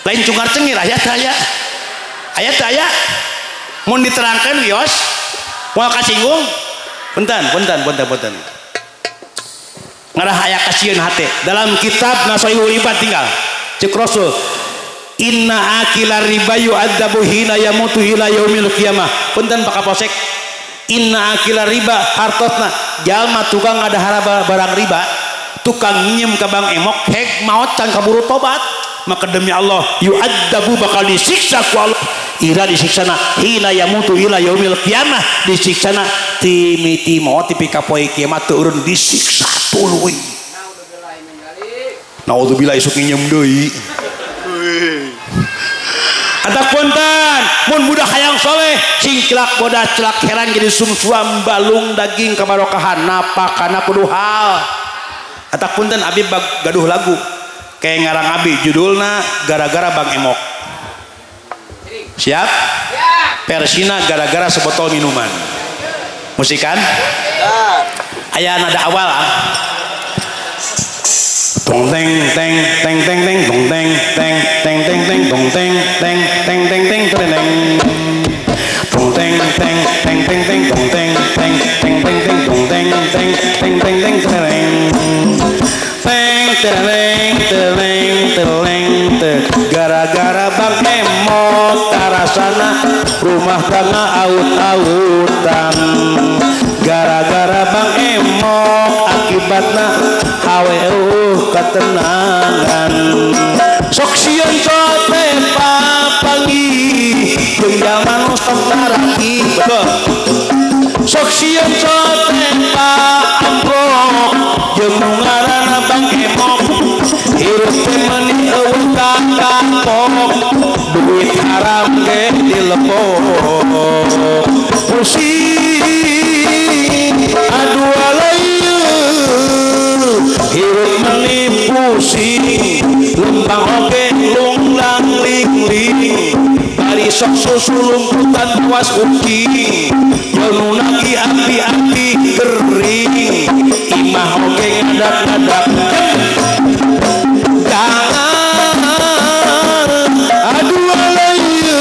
[SPEAKER 1] lain cungar cengir aya teh aya aya teh aya mun diterangkeun wios moal kasinggung punten punten punten punten ngarah aya kasieun hate dalam kitab Nasoihul Ibad tinggal ceuk Rasul inna akila riba yu'adzabu hina yamutu ila yaumil qiyamah punten Pak Kapolsek inna akila riba hartosna jalma tukang ngadahara barang riba tukang nginjem ka Bang Emok hek maot can kaburu tobat maka demi Allah yu'adzabu bakal disiksa ku Allah ira disiksana hina yamutu ila yaumil qiyamah disiksana timiti maot tepi ka poe kiamat teu urun disiksa tuluy naudzubillah isuk nginjem deui Atak punten mun budak hayang soleh sing celak bodas celak heran jadi sumsuam balung daging kabarokahan napakana kudu hal. Atak punten abi gaduh lagu kayak ngarang abi judulna gara-gara Bang Emok. Siap? Siap. Persina gara-gara sebotol minuman. Musikan? Aya nada awal ah. Tong teng teng teng teng teng tong teng teng teng teng teng tong teng teng teng teng teng teng tong teng teng teng teng teng tong teng teng teng teng teng tong teng teng teng teng teng teng teng teng teng teng teng gara-gara Bang Emok karasana rumah tangga aut-autan gara-gara Bang Emok akibatna aweuh ketenangan sok sieun sote papanggih jeung jalma nu sok taraki betul sok sieun sote paamprok jeung nu ngaranna Bang Emok hirup teh meuni eueuh kapok duit haram ge dilepok pusing aduh alayu hirup meni pusing lempang oge lunglang ling-ling bari sok susu lumputan puas uking nu nagi api-api kering imah oge ngadak-ngadak jangan aduh alayu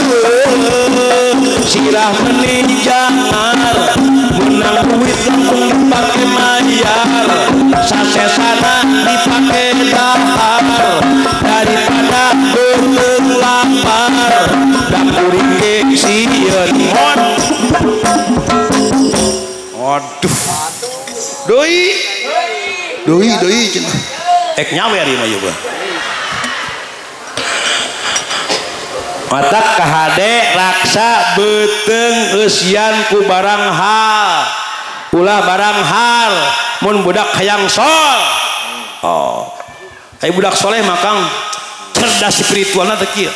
[SPEAKER 1] sirah meni jangan menang duit langsung dipake mayar sasesana dipake dahar daripada beuleung lapar dapur ge sieun mon. Waduh doi doi doi cenah ek nyawer ieu mah ieu matak kahade raksa beuteung eusian ku barang hal ulah barang hal mun budak hayang sol. Oh ai budak soleh mah Kang cerdas spiritualna teh kieu.